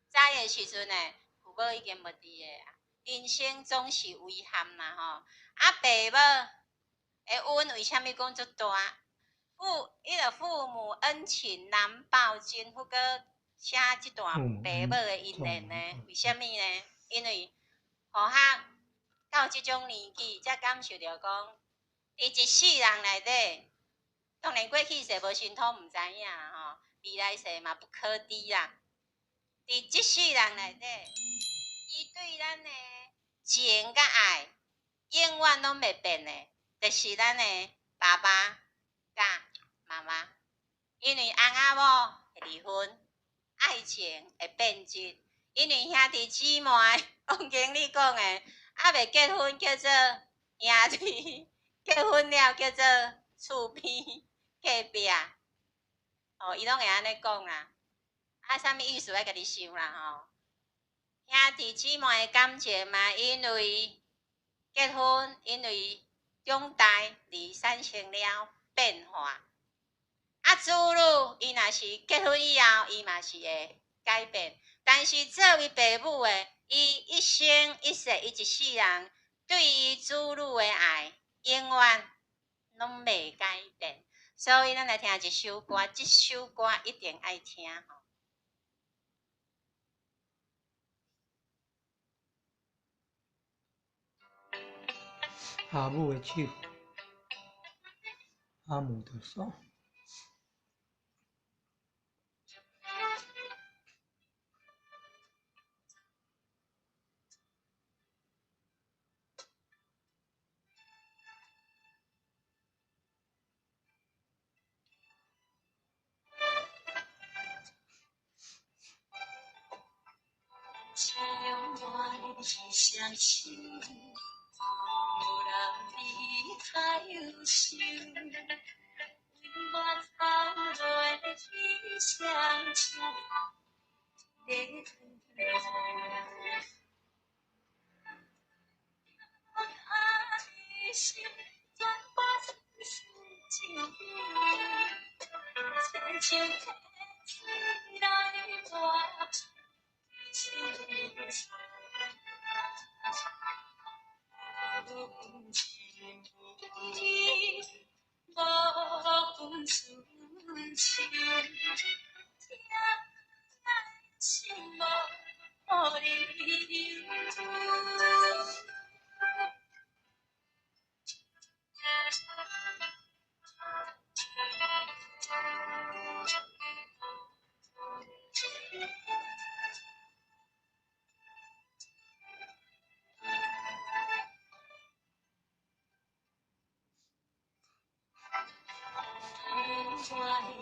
知的時陣呢，父母已經無佇的啊。人生總是遺憾啦吼。啊，爸母的恩為啥物講足大？父，伊個父母恩情難報盡，佛閣寫這段爸母的恩緣呢？為啥物呢？因為予我到這種年紀，才感受著講，佇一世人內底，當然過去世無神通毋知影啦吼，未來世嘛不可知啦。佇這世人內底，伊對咱的情佮愛，永遠攏袂變的。就是咱的爸爸佮媽媽，因為翁仔某會離婚，愛情會變質，因為兄弟姊妹，王經理講的，猶未結婚叫做兄弟，結婚了叫做厝邊隔壁，哦，伊攏會按呢講啦。啊，啥物意思？愛家己想啦吼。兄弟姊妹的感情嘛，因為結婚，因為長大而產生了變化。啊，子女伊若是結婚以後，伊嘛是會改變。但是作為爸母的，伊一生一世，伊一世人對伊子女的愛，永遠攏袂改變。所以，咱來聽一首歌，這首歌一定愛聽吼。阿母的手，阿母的手。一双手，无人比伊较优秀。为我头路的去双手，咧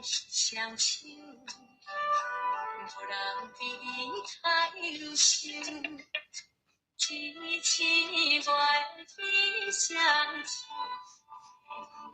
双手，无人比伊较优秀。痴痴爱去双手，咧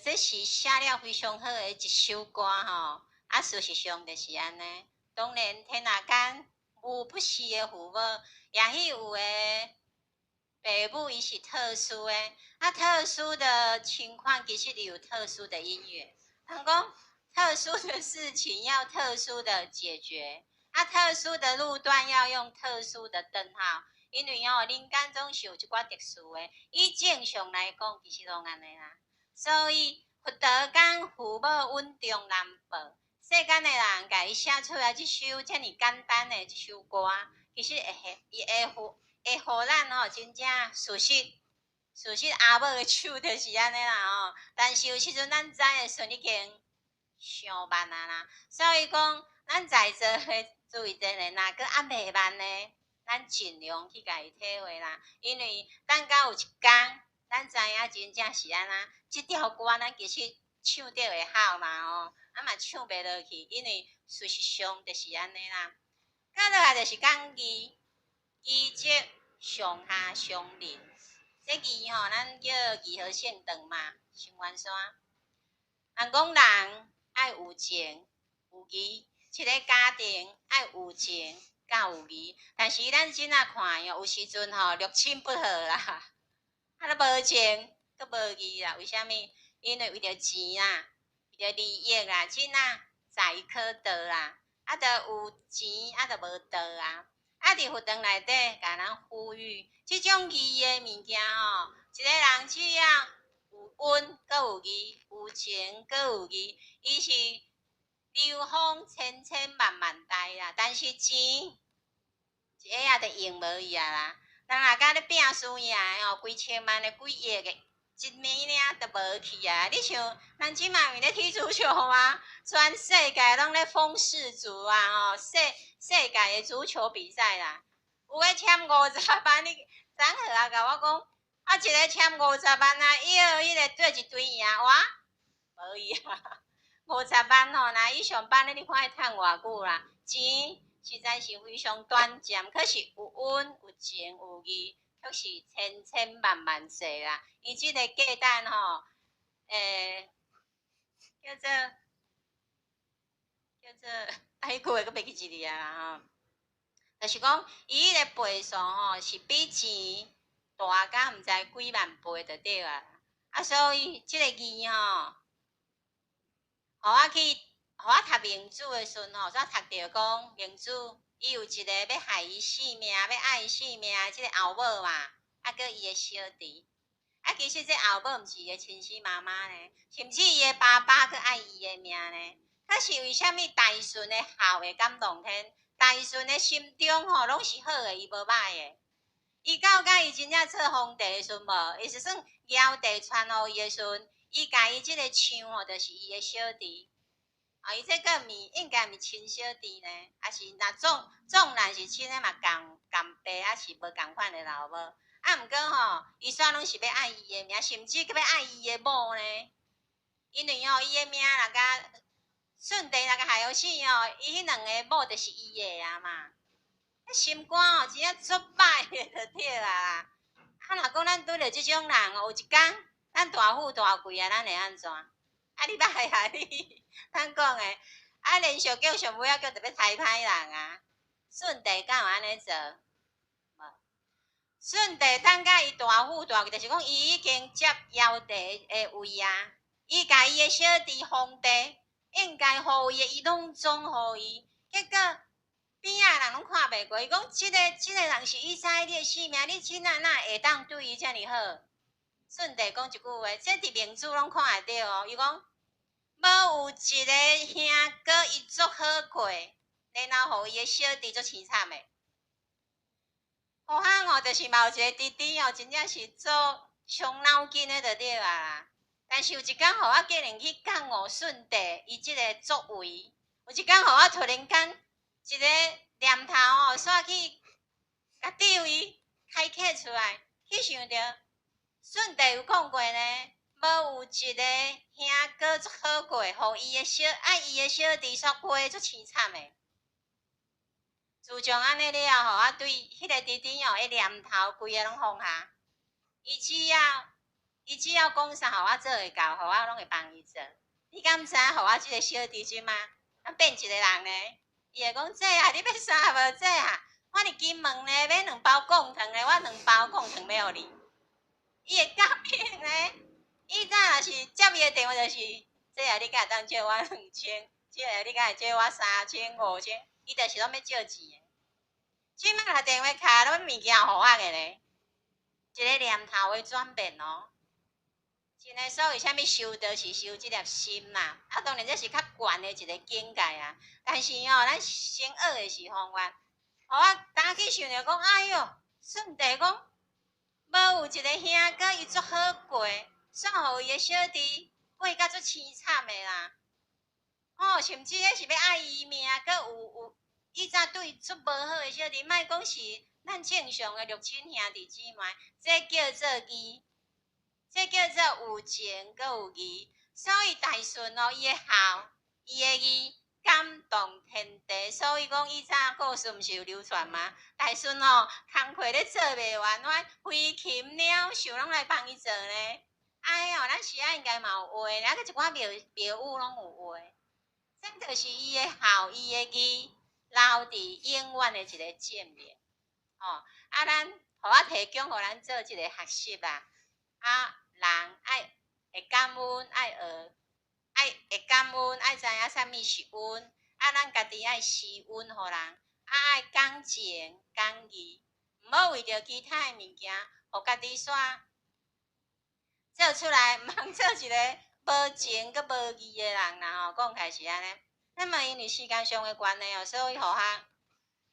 这是写了非常好的一首歌吼，啊，事实上就是按呢。当然，天下间无不是的父母，也许有的爸母伊是特殊的，啊，特殊的情况其实有特殊的因缘。人讲特殊的事情要特殊的解决，啊，特殊的路段要用特殊的灯号，因为哦，人间总是有一寡特殊的。以正常来讲，其实拢按呢啦。所以佛陀讲父母恩重难报，世间的人共伊写出来这首遮尔简单的这首歌，其实会伊会予会予咱吼真正事实，事实阿母的手就是按呢啦吼。但是有时阵咱知的时阵已经伤慢啊啦，所以讲咱在座的注意者呢，若阁犹袂慢呢，咱尽量去共伊体会啦，因为等到有一工，咱知影真正是按怎，这条歌咱其实唱得会好嘛吼，啊嘛唱袂落去，因为事实上就是按呢啦。接落来就是讲义，义则上下相邻。这义吼，咱叫义和圣堂嘛，清源山。人讲人爱有情有义，一个家庭爱有情佮有义，但是咱这仔看哟，有时阵吼六亲不和啦。啊，都无情，阁无义啦。为啥物？因为为著钱啦，为著利益啦，这仔在可得啦。啊，著有钱，啊，著无道啊。啊，伫佛堂内底，共人呼吁，这种义的物件吼，一个人只要有恩，阁有义，有情，阁有义，伊是流芳千千万万代啦。但是钱，一下仔就用无去啊啦。人若共咧拼输赢的吼，几千万的、几亿的，一暝尔就无去啊！你像咱这马毋咧踢足球吗？全世界拢咧疯世足啊！吼，世世界的足球比赛啦，有有的簽50萬，你昨昏啊共我講，啊一个簽五十萬啊，伊彼个對一堆贏，哇，無伊啊，五十萬吼，若伊上班咧，你看伊趁偌久啦？錢實在是非常短暫，可是有恩有情有義，卻是千千萬萬世啦。伊這个價值吼，叫做，啊，彼句話閣袂記一字啊吼。就是講，伊彼个倍數吼，是比錢大甲毋知幾萬倍就對啊。啊，所以這個義吼，予我去，予我讀孟子的時陣吼，煞讀著講孟子伊有一個欲害伊性命、欲愛伊性命的這个後母嘛，啊，閣伊的小弟。啊，其實這後母毋是伊的親生媽媽呢，甚至伊的爸爸閣愛伊的命呢。可是為啥物大順的孝會感動天？大順的心中吼攏是好的，伊無歹的。伊到甲伊真正做皇帝的時陣無，伊是算堯帝傳予伊的時陣，伊共伊這个唱吼，就是伊的小弟。啊，伊這個毋是應該毋是親小弟呢，抑是若縱然是親的嘛，仝仝爸抑是無仝款的老母。啊，毋過吼，伊煞攏是欲愛伊的命，甚至閣欲愛伊的某呢。因為吼，伊的命若共舜帝若共害予死吼，伊彼兩个某就是伊的啊嘛。心肝吼，真正足歹的就對啊。啊，若講咱拄著這種人哦，有一工咱大富大貴啊，咱會按怎？啊，你歹啊你，咱講的，啊，連續劇上尾仔叫做欲刣歹人啊。舜帝敢有按呢做？無。舜帝等甲伊大富大貴，就是講伊已經接堯帝的位啊。伊共伊的小弟皇帝應該予伊的，伊攏總予伊。結果邊仔人攏看袂過，伊講這個人是伊知你的性命，你這哪哪會當對伊遮爾好？舜帝講一句話，這佇孟子攏看會著哦。伊講無有一个兄哥伊足好過，然後予伊的小弟足淒慘的。予彼哦，就是嘛有一個弟弟哦，真正是做傷腦筋的就對啊啦。但是有一工，予我竟然去感悟舜帝伊這个作為，有一工予我突然間一个念頭哦，煞去共智慧開啟出來，去想著舜帝有講過呢，無有一个兄哥足好過，予伊的小愛伊的小弟煞過足淒慘的。自從按呢了後，我對彼个弟弟哦，彼念頭規个攏放下。伊只要講啥，予我做會到，予我攏會幫伊做。你敢知影？予我這个小弟這馬，啊變一个人呢？伊會講姐啊，你欲啥無姐啊？我佇金門呢，買兩包貢糖呢，我兩包貢糖欲予你。伊會感應呢？以前若是接伊的電話，就是姐啊，你敢會當借我2000？姐啊，你敢會借我3000、5000？伊就是攏欲借錢的。這馬若電話卡攏物件予我的咧，一个念頭的轉變哦。真的，所以啥物修道是修這粒心啦。啊，當然這是較懸的一个境界啊。但是哦，咱先學的是方法。予我早起想著講，哎喲，舜帝講，無有一个兄哥伊足好過，煞予伊的小弟過甲足淒慘的啦。哦，甚至彼是欲愛伊命，閣有以前對伊足無好的小弟，莫講是咱正常的六親兄弟姊妹，這叫做義，這叫做有情閣有義。所以大順哦，伊的孝，伊的義感動天地。所以講以前故事毋是有流傳嗎？大順哦，工課咧做袂完，我飛禽鳥獸攏來幫伊做呢。哎喲，咱時仔應該嘛有話，啊，閣一寡廟廟宇攏有話。這就是伊的孝，伊的義，留佇永遠的一个證明。哦，啊，咱予我提供予咱做一个學習啦。啊，人愛會感恩，愛學，愛會感恩，愛知影啥物是恩。啊，咱家己愛施恩予人，啊，愛講情講義，毋好為著其他的物件，予家己煞做出來，毋通做一个無情閣無義的人啦吼。講起來是按呢。那麼因為時間上的關係哦，所以予我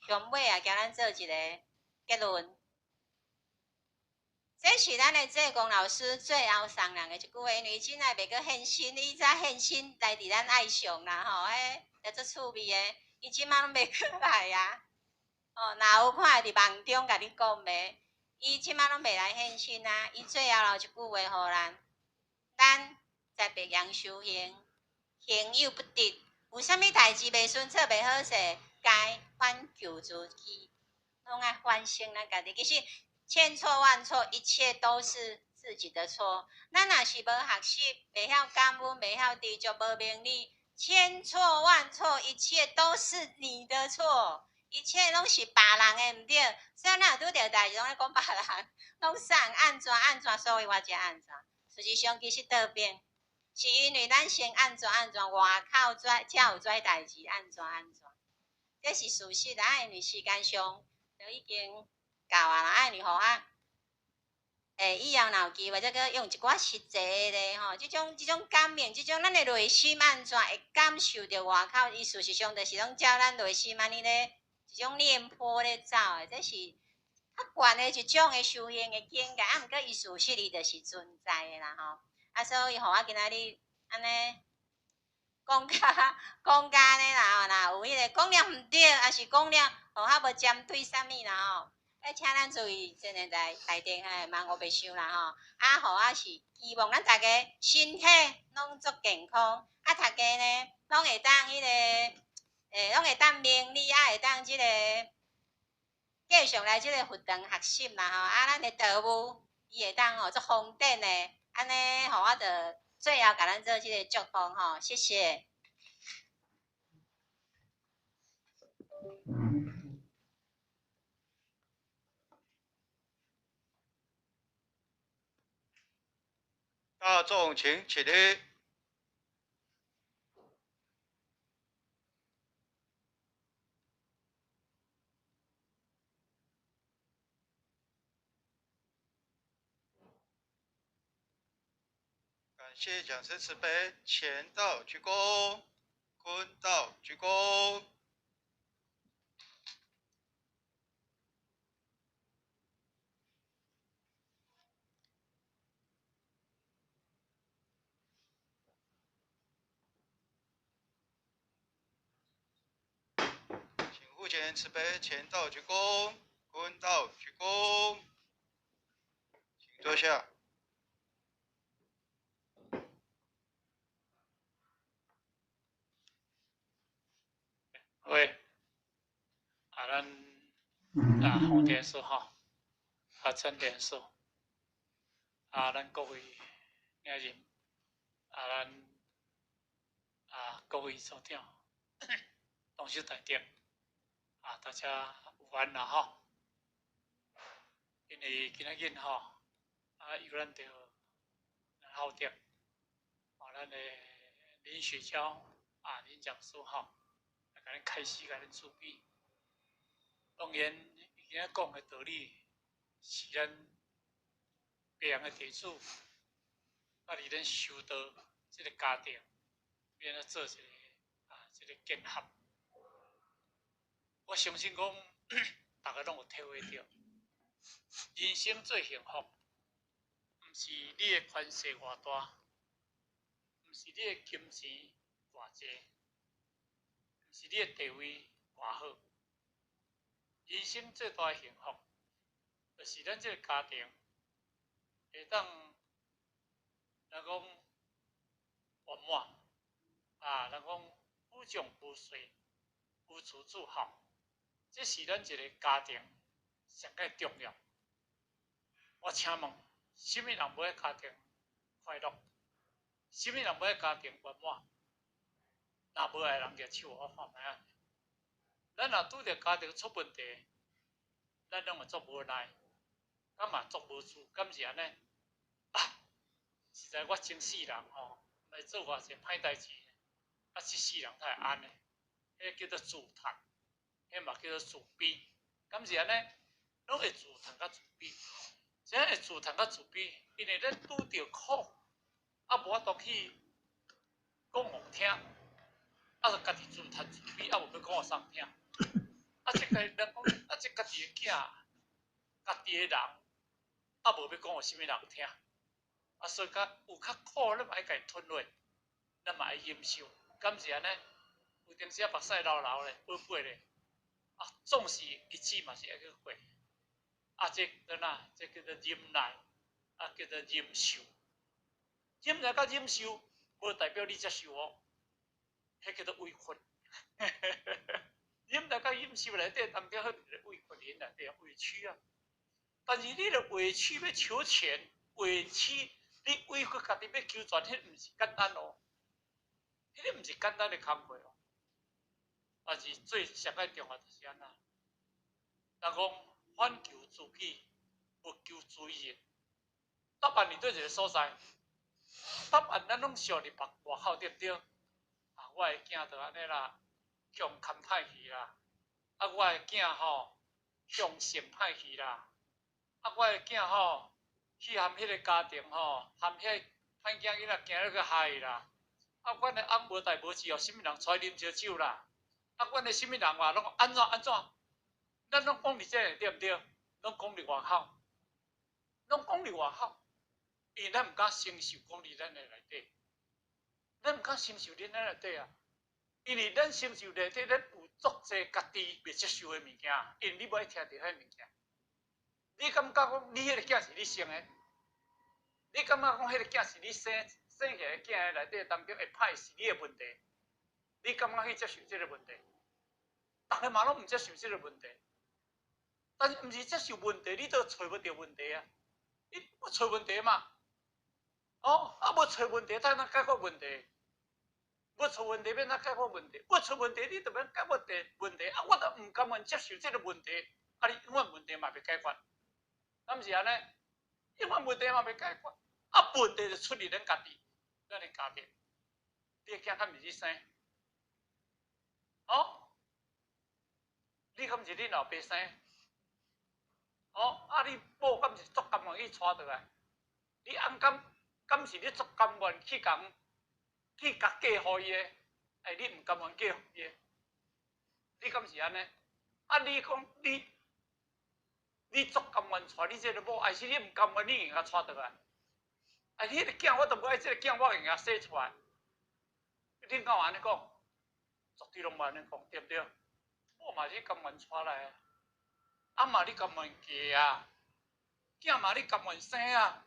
上尾啊，共咱做一个結論。這是咱的濟公老師最後送人的一句話，因為伊真愛袂閣現身，伊才現身來佇咱愛上啦吼，彼，足趣味的，伊這馬攏袂閣來啊。哦，若有看佇網中共你講的，伊這馬攏袂來現身啊。伊最後留一句話予咱：咱在白楊修行，行有不得，有啥物代誌袂順遂、袂好勢，該反求諸己，攏愛反省咱家己。其實千錯萬錯，一切都是自己的錯。咱若是無學習，袂曉感恩，袂曉知足，無明理，千錯萬錯，一切都是你的錯。一切攏是別人的毋對，所以咱若拄著代誌，攏咧講別人，攏送按怎按怎，所以我才按怎。事實上，其實倒變，是因為咱先按怎按怎，外口才有這代誌按怎按怎。這是事實啊，因為時間上都已經到啊啦，啊，因為予我，以後若有機會，再閣用一寡實際的吼，這種感應，這種咱的內心按怎會感受著外口，伊事實上就是攏照咱內心按呢咧。一種念波咧走的，這是較懸的一種的修行的境界，啊，毋過伊事實伊就是存在的啦吼。啊，所以予我今仔日按呢講甲講甲按呢啦吼，若有彼个講了毋對，抑是講了予較無針對啥物啦吼，愛請咱注意，真的來來電話茫烏白想啦吼。啊，予我是希望咱逐家身體攏足健康，啊，逐家呢攏會當彼个。攏會當明理，啊會當這個繼續來這個佛堂學習啦吼，啊，咱的道務伊會當吼足方便的，按呢予我就最後共咱做這個祝福吼，謝謝。大眾請起立。感謝講師慈悲，前道鞠躬，坤道鞠躬。請護前慈悲，前道鞠躬，坤道鞠躬，請坐下。喂，啊，咱啊，洪天師吼，啊，陳天師，啊，咱各位領人，啊，咱啊，各位組長，同修大德，啊，大家午安啦吼。因為今仔日吼，啊，由咱著咱孝德，啊，咱的林雪嬌啊，林講師吼。共咱開始，共咱準備。當然，伊今仔講的道理是咱白楊的地主，啊，佇咱修道這個家庭，欲按怎做一个啊，這个結合。我相信講，逐个攏有體會著，人生最幸福，毋是你的權勢偌大，毋是你的金錢偌濟。是你的地位偌好，人生最大的幸福，就是咱這個家庭會當，人講圓滿，啊，人講夫將夫隨，夫慈子孝，這是咱一個家庭上蓋重要。我請問，啥物人無愛家庭快樂？啥物人無愛家庭圓滿？若無愛人舉手，我看覓仔。咱若拄著家庭出問題，咱攏會足無奈，敢嘛足無助，敢是按呢？啊，實在我前世人吼，毋知做偌濟歹代誌，啊，這世人才會按呢。彼叫做自嘆，彼嘛叫做自卑，敢是按呢？攏會自嘆佮自卑，怎會自嘆佮自卑？因為咱拄著苦，啊，無法度去講予聽。啊，就家己自嘆自卑，啊，無欲講予啥人聽。啊，這个人講，啊，這家己的囝，家己的人，啊，無欲講予啥物人聽。啊，所以較有較苦，咱嘛愛家己吞落，咱嘛愛忍受，敢是按呢？有當時啊，目屎流流咧，滗滗咧，啊，啊，總是日子嘛是會閣過。啊，這怎啊？這叫做忍耐，啊，叫做忍受。忍耐佮忍受，無代表你接受哦，彼叫做委屈。忍耐佮忍受內底當中，彼個委屈內底委屈啊。但是你著委屈欲求全，委屈你委屈家己欲求全，彼毋是簡單哦，彼個毋是簡單的工課哦。但是最上愛重要就是按怎？人講反求諸己，勿求諸人。答案佇佗一个所在？答案咱攏想佇別外口對毋對？啊，我的囝就按呢啦，向牽歹去啦。啊，我的囝吼，向性歹去啦。啊，我的囝吼，去含彼个家庭吼，含彼个歹囝囡仔行咧去害啦。啊，阮的翁無代無誌予啥物人帶啉燒酒啦。啊，阮的啥物人話攏按怎按怎？咱攏講佇這个對毋對？攏講佇外口，攏講佇外口，因為咱毋敢承受講佇咱的內底，咱毋敢承受佇咱內底啊。因為咱承受內底，咱有足濟家己袂接受的物件，因為你無愛聽著彼物件。你感覺講你彼个囝是你生的？你感覺講彼个囝是你生生起來的囝內底當中會歹是你的問題？你感覺去接受這个問題？逐个嘛攏毋接受這个問題，但是毋是接受問題，你都揣無著問題啊！你無揣問題嘛？哦，啊無揣問題，怎樣解決問題？無揣問題，欲按怎解決問題？無揣問題，你就免解決問題啊！我都毋甘願接受這个問題，啊！你永遠問題嘛袂解決，敢毋是按呢？永遠問題嘛袂解決，啊！問題就出佇咱家己，咱的家庭，你的囝敢毋是你生？哦，你敢毋是恁老爸生？哦，啊！你某敢毋是足甘願去娶倒來？你翁敢敢是你足甘願去共去共嫁予伊的？欸，你毋甘願嫁予伊的？你敢是按呢？啊！你講你你足甘願娶你這个某，還是你毋甘願你硬共娶倒來？啊！彼个囝我都無愛，這个囝我硬共生出來。你敢有按呢講？絕對攏無按呢講，對毋對？某嘛是甘願娶來啊，啊嘛你甘願嫁啊，囝嘛你甘願生啊，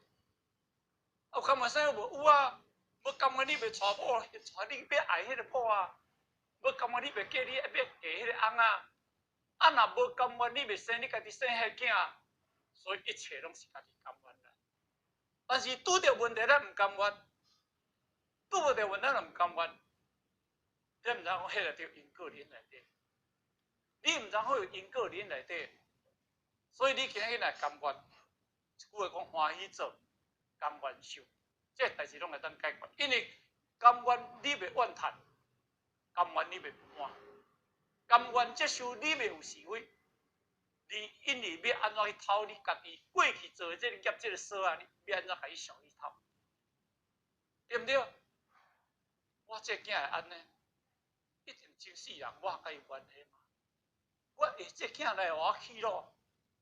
有甘願生無？有啊，無甘願你袂娶某，娶你欲愛彼个某啊，無甘願你袂嫁你欲嫁彼个翁啊，啊若無甘願你袂生你家己生彼个囝，所以一切攏是家己甘願啦。但是拄著問題咱毋甘願，拄著問題咱毋甘願，你毋知講彼個著因果恁內底，你毋知講有因果恁內底，所以你今日來甘願，一句話講歡喜做，甘願受，這個代誌攏會當解決。因為甘願你袂怨嘆，甘願你袂不滿，甘願接受你袂有是非，你因為欲按怎去討你家己過去做的這个業這个數啊，你欲按怎共伊償去討，對毋對？我這囝會按呢，一定前世人我佮伊有關係嘛。我會這囝來予我氣咯，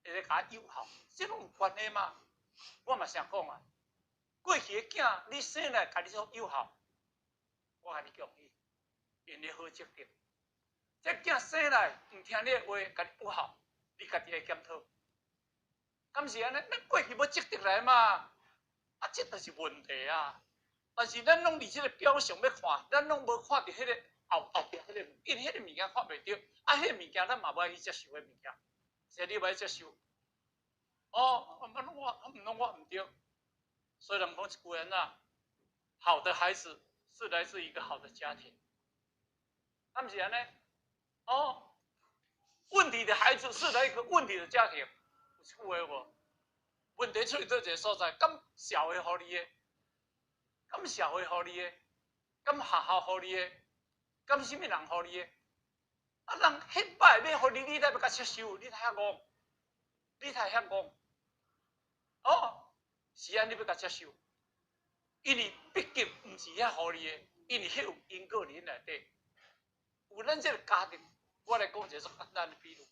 會來共我誘惑，這攏有關係嘛？我嘛成講啊，過去的囝你生來共你做誘惑，我共你恭喜，因為好積德。這囝生來毋聽你的話，共你不孝，你家己會檢討。敢是按呢？咱過去無積德來嘛？啊，這就是問題啊！但是咱攏佇這个表象欲看，咱攏無看著彼个後後壁彼个，因為彼个物件看袂著，啊，彼个物件咱嘛無愛去接受彼个物件，是你無愛接受？哦，啊，我毋攏我毋對，所以人講一句按怎？好的孩子是來自一個好的家庭，敢是按呢？哦，問題的孩子是來一個問題的家庭，有這句話無？問題出佇佗一个所在？敢社會予你的？敢社會予你的？敢學校予你的？敢啥物人予你的？啊，人彼擺欲予你，你才欲共接受，你太戇，你太遐戇。哦，是按呢欲共接受，因為畢竟毋是遐予你的，因為彼有因果佇內底。有咱這个家庭，我來講一個足簡單的比喻。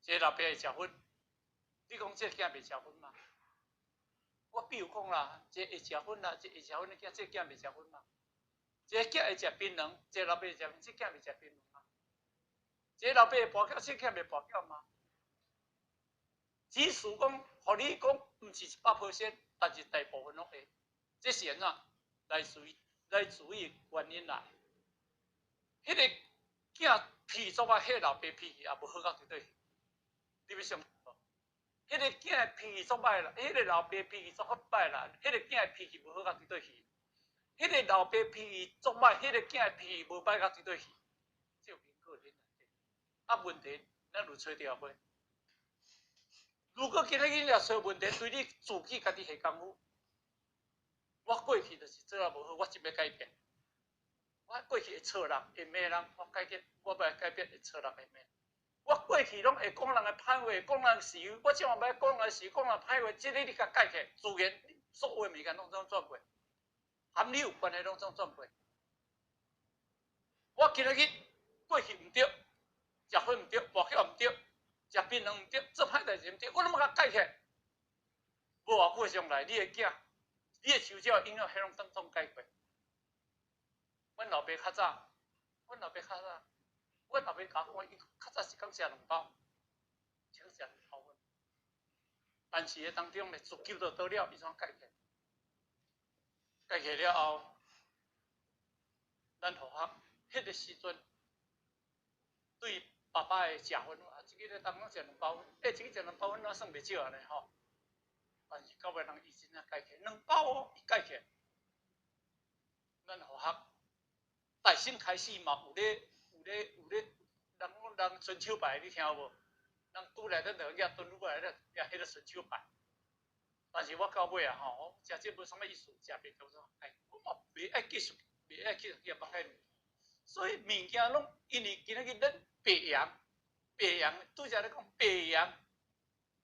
這個老爸會食薰，你講這个囝袂食薰嗎？我比如講啦，這個會食薰啦，這個會食薰的囝，這個囝袂食薰嗎？這個囝會食檳榔，這個老爸會食，這個囝袂食檳榔嗎？一个老爸會跋筊，細囝袂跋筊嗎？只是講，予你講，毋是100%，但是大部分攏會。這是按怎？來自於原因來。彼個囝脾氣作歹，彼個老爸脾氣也無好到佗佗去。你欲相信無？彼個囝脾氣作歹啦，彼個老爸脾氣作歹啦，彼個囝脾氣無好到佗佗去。彼個老爸脾氣作歹，彼個囝脾氣無歹到佗佗去。這有因果鏈。啊，問題咱有揣著未？如果今日你若揣問題，對你自己家己下功夫，我過去就是做啊無好，我這欲改變。我過去會錯人，會罵人，我改變，我欲改變會錯人會罵。我過去攏會講人的歹話，講人是非，我這嘛欲講人是非，講人歹話，這个你共改起來，自然所有的物件攏總轉過，含你有關係攏總轉過。我今仔日過去毋對，食薰毋對，跋筊毋對，食檳榔毋對，做歹代誌毋對，我攏欲共改起來。無偌久將來，你的囝，你的受這影響，彼攏總總改過。阮老爸較早，阮老爸較早，阮老爸共我講，伊較早一工食兩包，一工食兩包薰。但是當中呢，自救到倒了，伊怎改起來？改起來了後，咱學校彼个時陣，對爸爸的食薰，啊，一个當中食兩包薰，欸，一个食兩包薰，哪算袂少按呢吼？但是到尾人伊真正改起來，兩包哦，伊改起來。咱學校大新開始嘛有咧有咧有咧，人講人伸手牌，你聽有無？人拄來咱就舉墩過來咧，舉彼个伸手牌。但是我到尾啊吼，我食這無啥物意思，食袂著怎？哎，我嘛袂愛繼續，袂愛繼續去放彼物。所以物件攏因為今仔日咱白羊，白羊拄才咧講白羊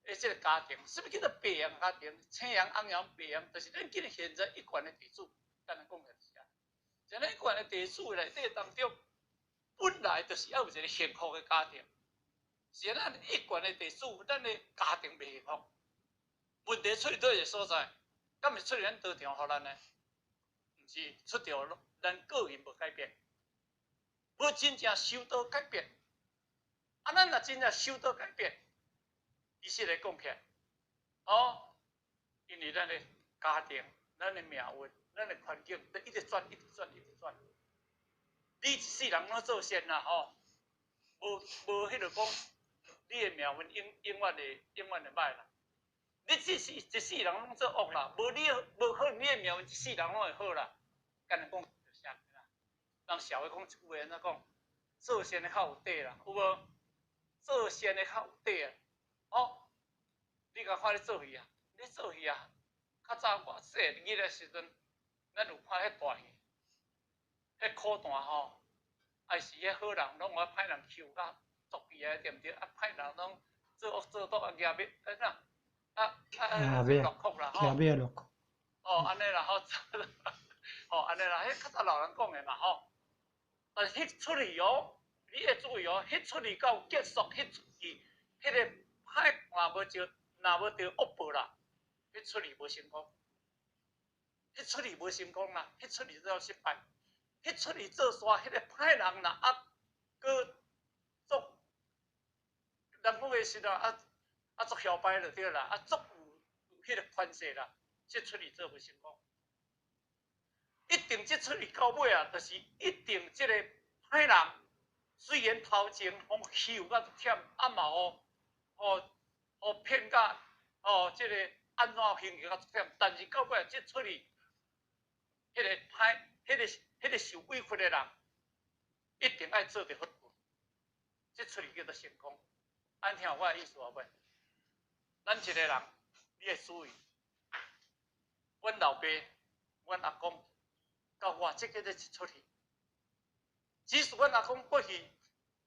的這个家庭，啥物叫做白羊家庭？青羊、紅羊、白羊，就是咱今日現在一貫的地主，簡單講起來就是按呢。在咱一貫的地主內底當中，本來就是要有一个幸福的家庭。是咱一貫的地主，咱的家庭袂幸福。問題出佇佗一个所在？敢是出佇咱道場予咱的？毋是出著咱個人無改變，無真正受到改變。啊，咱若真正受到改變，其實來講起來，哦，因為咱的家庭、咱的命運、咱的環境，都一直轉、一直轉、一直轉。你一世人攏做善啦，吼，無無彼落講，你的命運永永遠會永遠會歹啦。你這世一世人攏做惡啦，無你無可能你的命運一世人攏會好啦。簡單講就是按呢啦。人社會講一句話按怎講？做善的較有底啦，有無？做善的較有底啊！哦，你共看咧做戲啊？咧做戲啊！較早我細囡仔時陣，咱有看彼大戲，彼苦旦吼，還是彼好人攏有歹人欺負甲足悲哀，對毋對？啊，歹人攏做惡做毒啊，舉尾啊哪？啊啊啊！落哭啦吼！哦，按呢啦吼，吼按呢啦，彼較早老人講的嘛吼。但是彼出戲哦，你愛注意哦，彼出戲到結束，彼出戲，彼个歹若無著，若無著惡報啦，彼出戲無成功。彼出戲無成功啦，彼出戲做失敗。彼出戲做煞，彼个歹人若啊，閣做，人講的是啊啊。啊，足囂擺就對啦，啊，足有彼個權勢啦，這出戲做無成功。一定這出戲到尾啊，就是一定這個歹人，雖然頭前予欺負甲足忝，啊嘛予予予騙甲哦，這個按怎形容甲足忝，但是到尾這出戲，彼個歹，彼個彼個受委屈的人，一定愛做著好，這出戲叫做成功。按聽有我的意思無？咱一個人，你會注意，阮老爸、阮阿公，到我這叫做一出戲。只是阮阿公過去，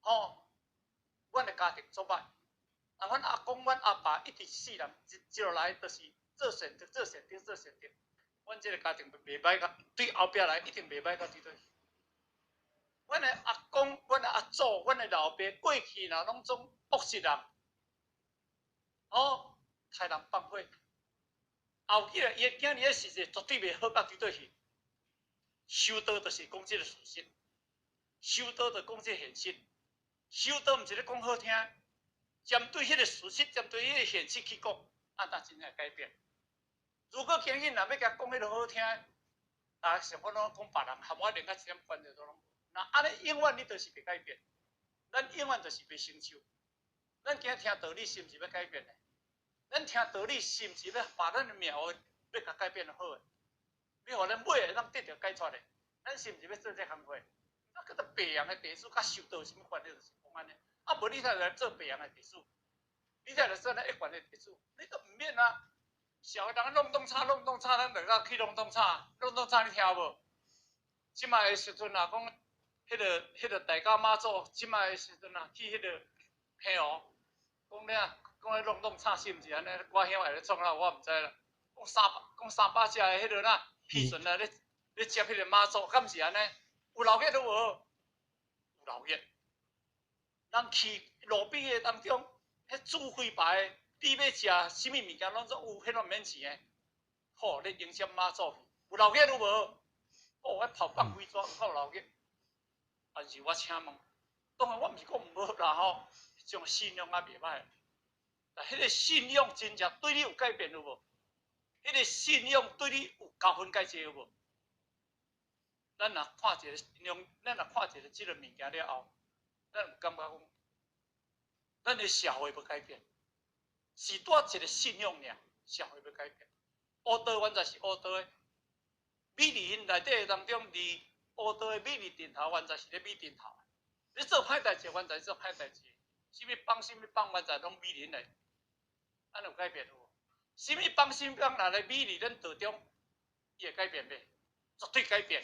吼，阮的家庭足歹，啊，阮阿公、阮阿爸一直世人一一路來就是做善德、做善德、做善德。阮這個家庭袂歹甲，對後壁來一定袂歹甲佗佗去。阮的阿公、阮的阿祖、阮的老爸過去若攏總惡習人。哦，殺人放火，後期來伊的囝兒的時勢絕對袂好甲佗佗去。修道就是講這个事實，修道就講這個現實。修道毋是咧講好聽，針對彼個事實，針對彼個現實去講，啊，才真正改變。如果今日若欲共講彼个好聽，啊，像我攏講別人，含我連甲一點關係都攏無。若按呢永遠你就是袂改變，咱永遠就是袂成就。咱今日聽道理是毋是欲改變的？咱聽道理是毋是欲把咱的命運欲共改變好的？欲予咱尾會當得著解脫的？咱是毋是欲做這工課？啊，叫做白羊的地主，佮修道有啥物關係？就是講按呢。啊，無你才來做白羊的地主，你才來做咱一貫的地主，你都毋免啊。社會人攏當吵，攏當吵，咱就甲去攏當吵，攏當吵，你聽無？這擺的時陣啊，講彼個大甲媽祖，這擺的時陣啊，去彼個澎湖，講啥？講彼攏當吵是毋是按呢？歌兄會咧創啦，我毋知啦。講300隻的彼個啦，漁船啊，咧接彼個媽祖，敢是按呢？有鬧熱都無？有鬧熱。人去路邊的當中，彼煮飛排的，你欲食啥物物件，攏總有，彼攏毋免錢的。好，咧迎接媽祖去，有鬧熱都無？哦，我頭放幾逝，有夠鬧熱。但是我請問，當然我毋是講毋好啦吼，這種信仰也袂歹。但彼個信仰真正對你有改變有無？彼個信仰對你有加分解濟有無？咱若看一个信仰，咱若看一个這個物件了後，咱有感覺講，咱的社會欲改變，是拄一個信仰爾，社會欲改變。烏道原在是烏道的，美麗因內底的當中，離烏道的美麗盡頭，原在是咧美盡頭。你做歹代誌，原在做歹代誌，啥物幫啥物幫，原在攏美麗來，按呢有改變無？啥物幫啥物幫，若來美麗咱道中，伊會改變袂？絕對改變。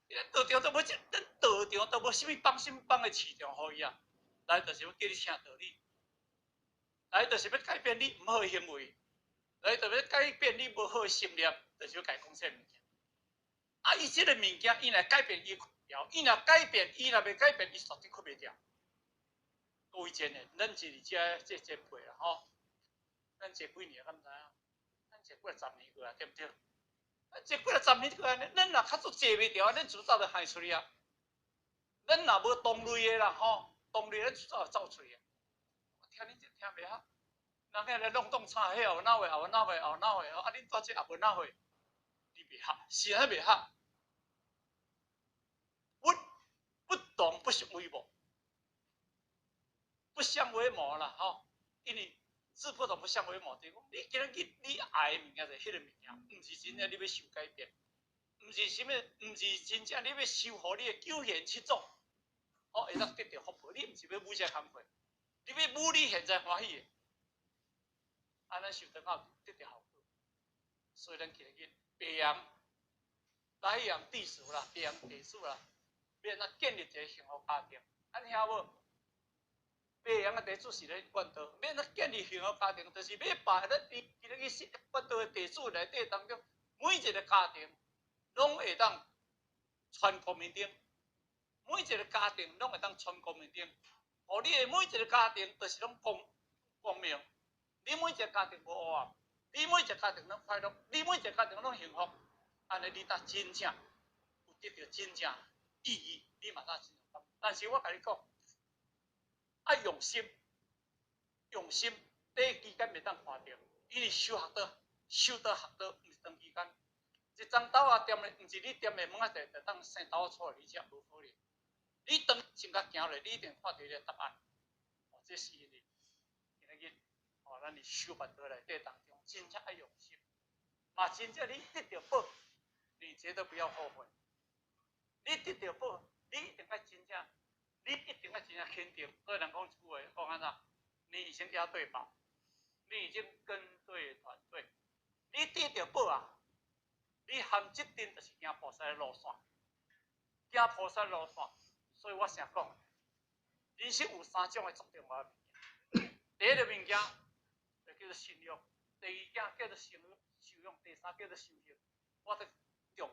咱道場都無這，咱道場都無啥物幫啥物幫的市場予伊啊！來就是欲叫你聽道理，來就是欲改變你毋好的行為，來就是欲改變你無好的心念，就是欲共伊講這物件。啊，伊這个物件，伊若改變伊睏，伊若改變，伊若袂改變，伊絕對睏袂牢。各位真的，咱是佇遮這前輩啦吼，咱這幾年敢知影？咱這幾若十年過啊，對毋對？這幾若十年過按呢，咱若較早坐袂牢，咱就早就害出去啊。咱若無同類的啦吼，同類咱就早就走出去啊。我聽恁這聽袂合，人遐咧弄當吵，彼後哪會後哪會後哪會啊？恁蹛這也無哪會，你袂合，是按呢袂合。不不同不相為謀，不相為謀啦吼，因為志不同不相為謀，就是講你今日你愛的物件就是彼個物件，毋是真正你欲受改變，毋是啥物，毋是真正你欲修予你的九賢七祖，哦，會當得著福報。你毋是欲舞這工課，你欲舞你現在歡喜的，按呢修得後得著效果。所以咱今日白楊白楊地主啦，白楊地主啦，欲按怎建立一个幸福家庭？按聽無？白楊的地主是咧管道，欲按怎建立幸福家庭？就是欲把咱佇今日去管道的地主內底當中，每一个家庭攏會當傳光明燈，每一个家庭攏會當傳光明燈，予你的每一个家庭就是攏光光明，你每一个家庭無黑暗，你每一个家庭攏快樂，你每一个家庭攏幸福，按呢你才真正有得著真正意義，你嘛才真正。但是我共你講，愛用心，用心，短期間袂當看著，因為修學道、修道學道毋是長期間。一欉豆仔踮咧，毋是你踮的物仔就當生豆仔出來，你食無可能。你當先共行落，你一定看著伊個答案。哦，這是因為今日哦，咱佇修辦道內底當中，真正愛用心，嘛真正你得著寶，你絕對不要後悔。你得著寶，你一定愛真正，你一定愛真正肯定。所以人講一句話，講按怎？你已經押對寶，你已經跟對團隊，你得著寶啊！你含這陣就是行菩薩的路線，行菩薩路線。所以我成日講，人生有三種的足重要的物件。第一个物件就叫做信仰，第二件叫做修修養，第三叫做修行。我得重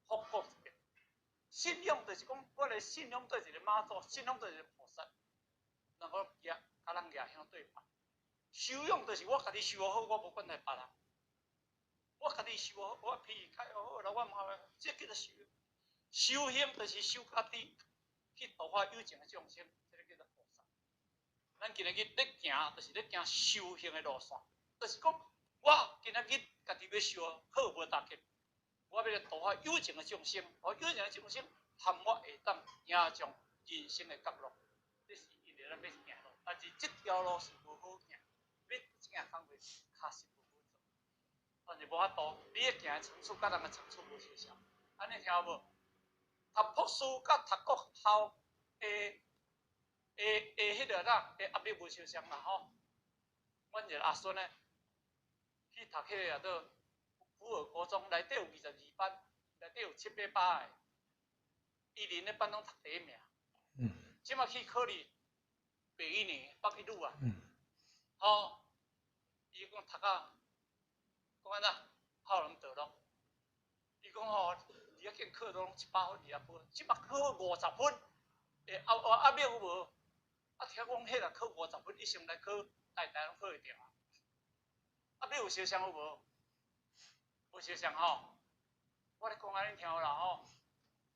複講一遍。信仰就是講，我的信仰對一个媽祖，信仰對一个菩薩，然後舉共人舉向對方。修養就是我家己修好，我無管來別人。我家己修好，我脾氣較好啦，我嘛，這叫做修。修行就是修家己，去度化有情的眾生，這個咱今仔日咧行，就是咧行修行的路線，就是講我今仔日家己欲修好無大吉，我欲來度化有情的眾生，予有情的眾生含我會當行上人生的覺樂。這是因為咱欲行路，但是這條路是無好行，欲行工課確實無好做。但是無法度，你咧行的層次佮人的層次無相像，按呢聽有無？讀博士佮讀國校的彼个啦，的壓力無相像啦吼。阮一个阿孫呢，去讀彼个叫做福爾國中，內底有22班，內底有七八百个，伊連彼班攏讀第一名。這馬去考慮北一女、北一女啊。吼，伊講讀啊，講按怎，好人得咯。伊講吼，伊遐見考攏100分、20分，這馬考50分，會壓壓力有無？啊，聽講彼若考50分以上來考，台大攏考會著啊。啊，你有相像有無？無相像吼。我咧講按呢聽有啦吼。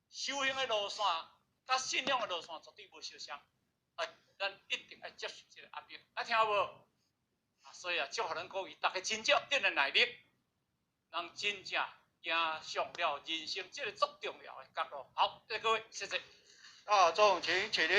修行的路線，佮信仰的路線絕對無相像。啊，咱一定愛接受這个壓力，啊，聽有無？啊，所以啊，祝予咱各位逐家真正得的耐力，人真正行上了人生這个足重要的角度。好，謝謝各位，謝謝。大眾請起立。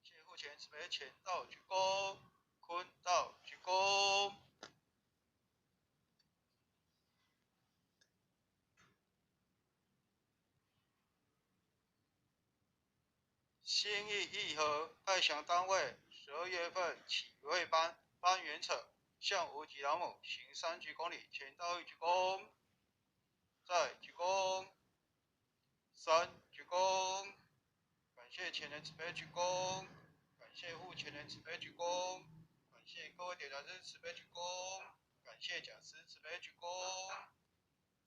謝護前慈悲前道鞠躬，坤道鞠躬。新义义和爱祥單位12月份啟慧班班員冊向無極老母行三鞠躬禮，前道一鞠躬，再鞠躬，三鞠躬，感謝前人慈悲鞠躬，感謝護前人慈悲鞠躬，感謝各位點傳師慈悲鞠躬，感謝講師慈悲鞠躬，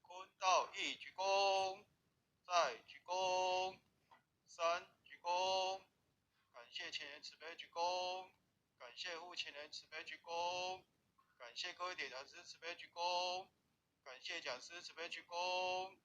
坤道一鞠躬，再鞠躬，三鞠躬，感謝前人慈悲鞠躬，感謝護前人慈悲鞠躬，感謝各位點傳師慈悲鞠躬，感謝講師慈悲鞠躬。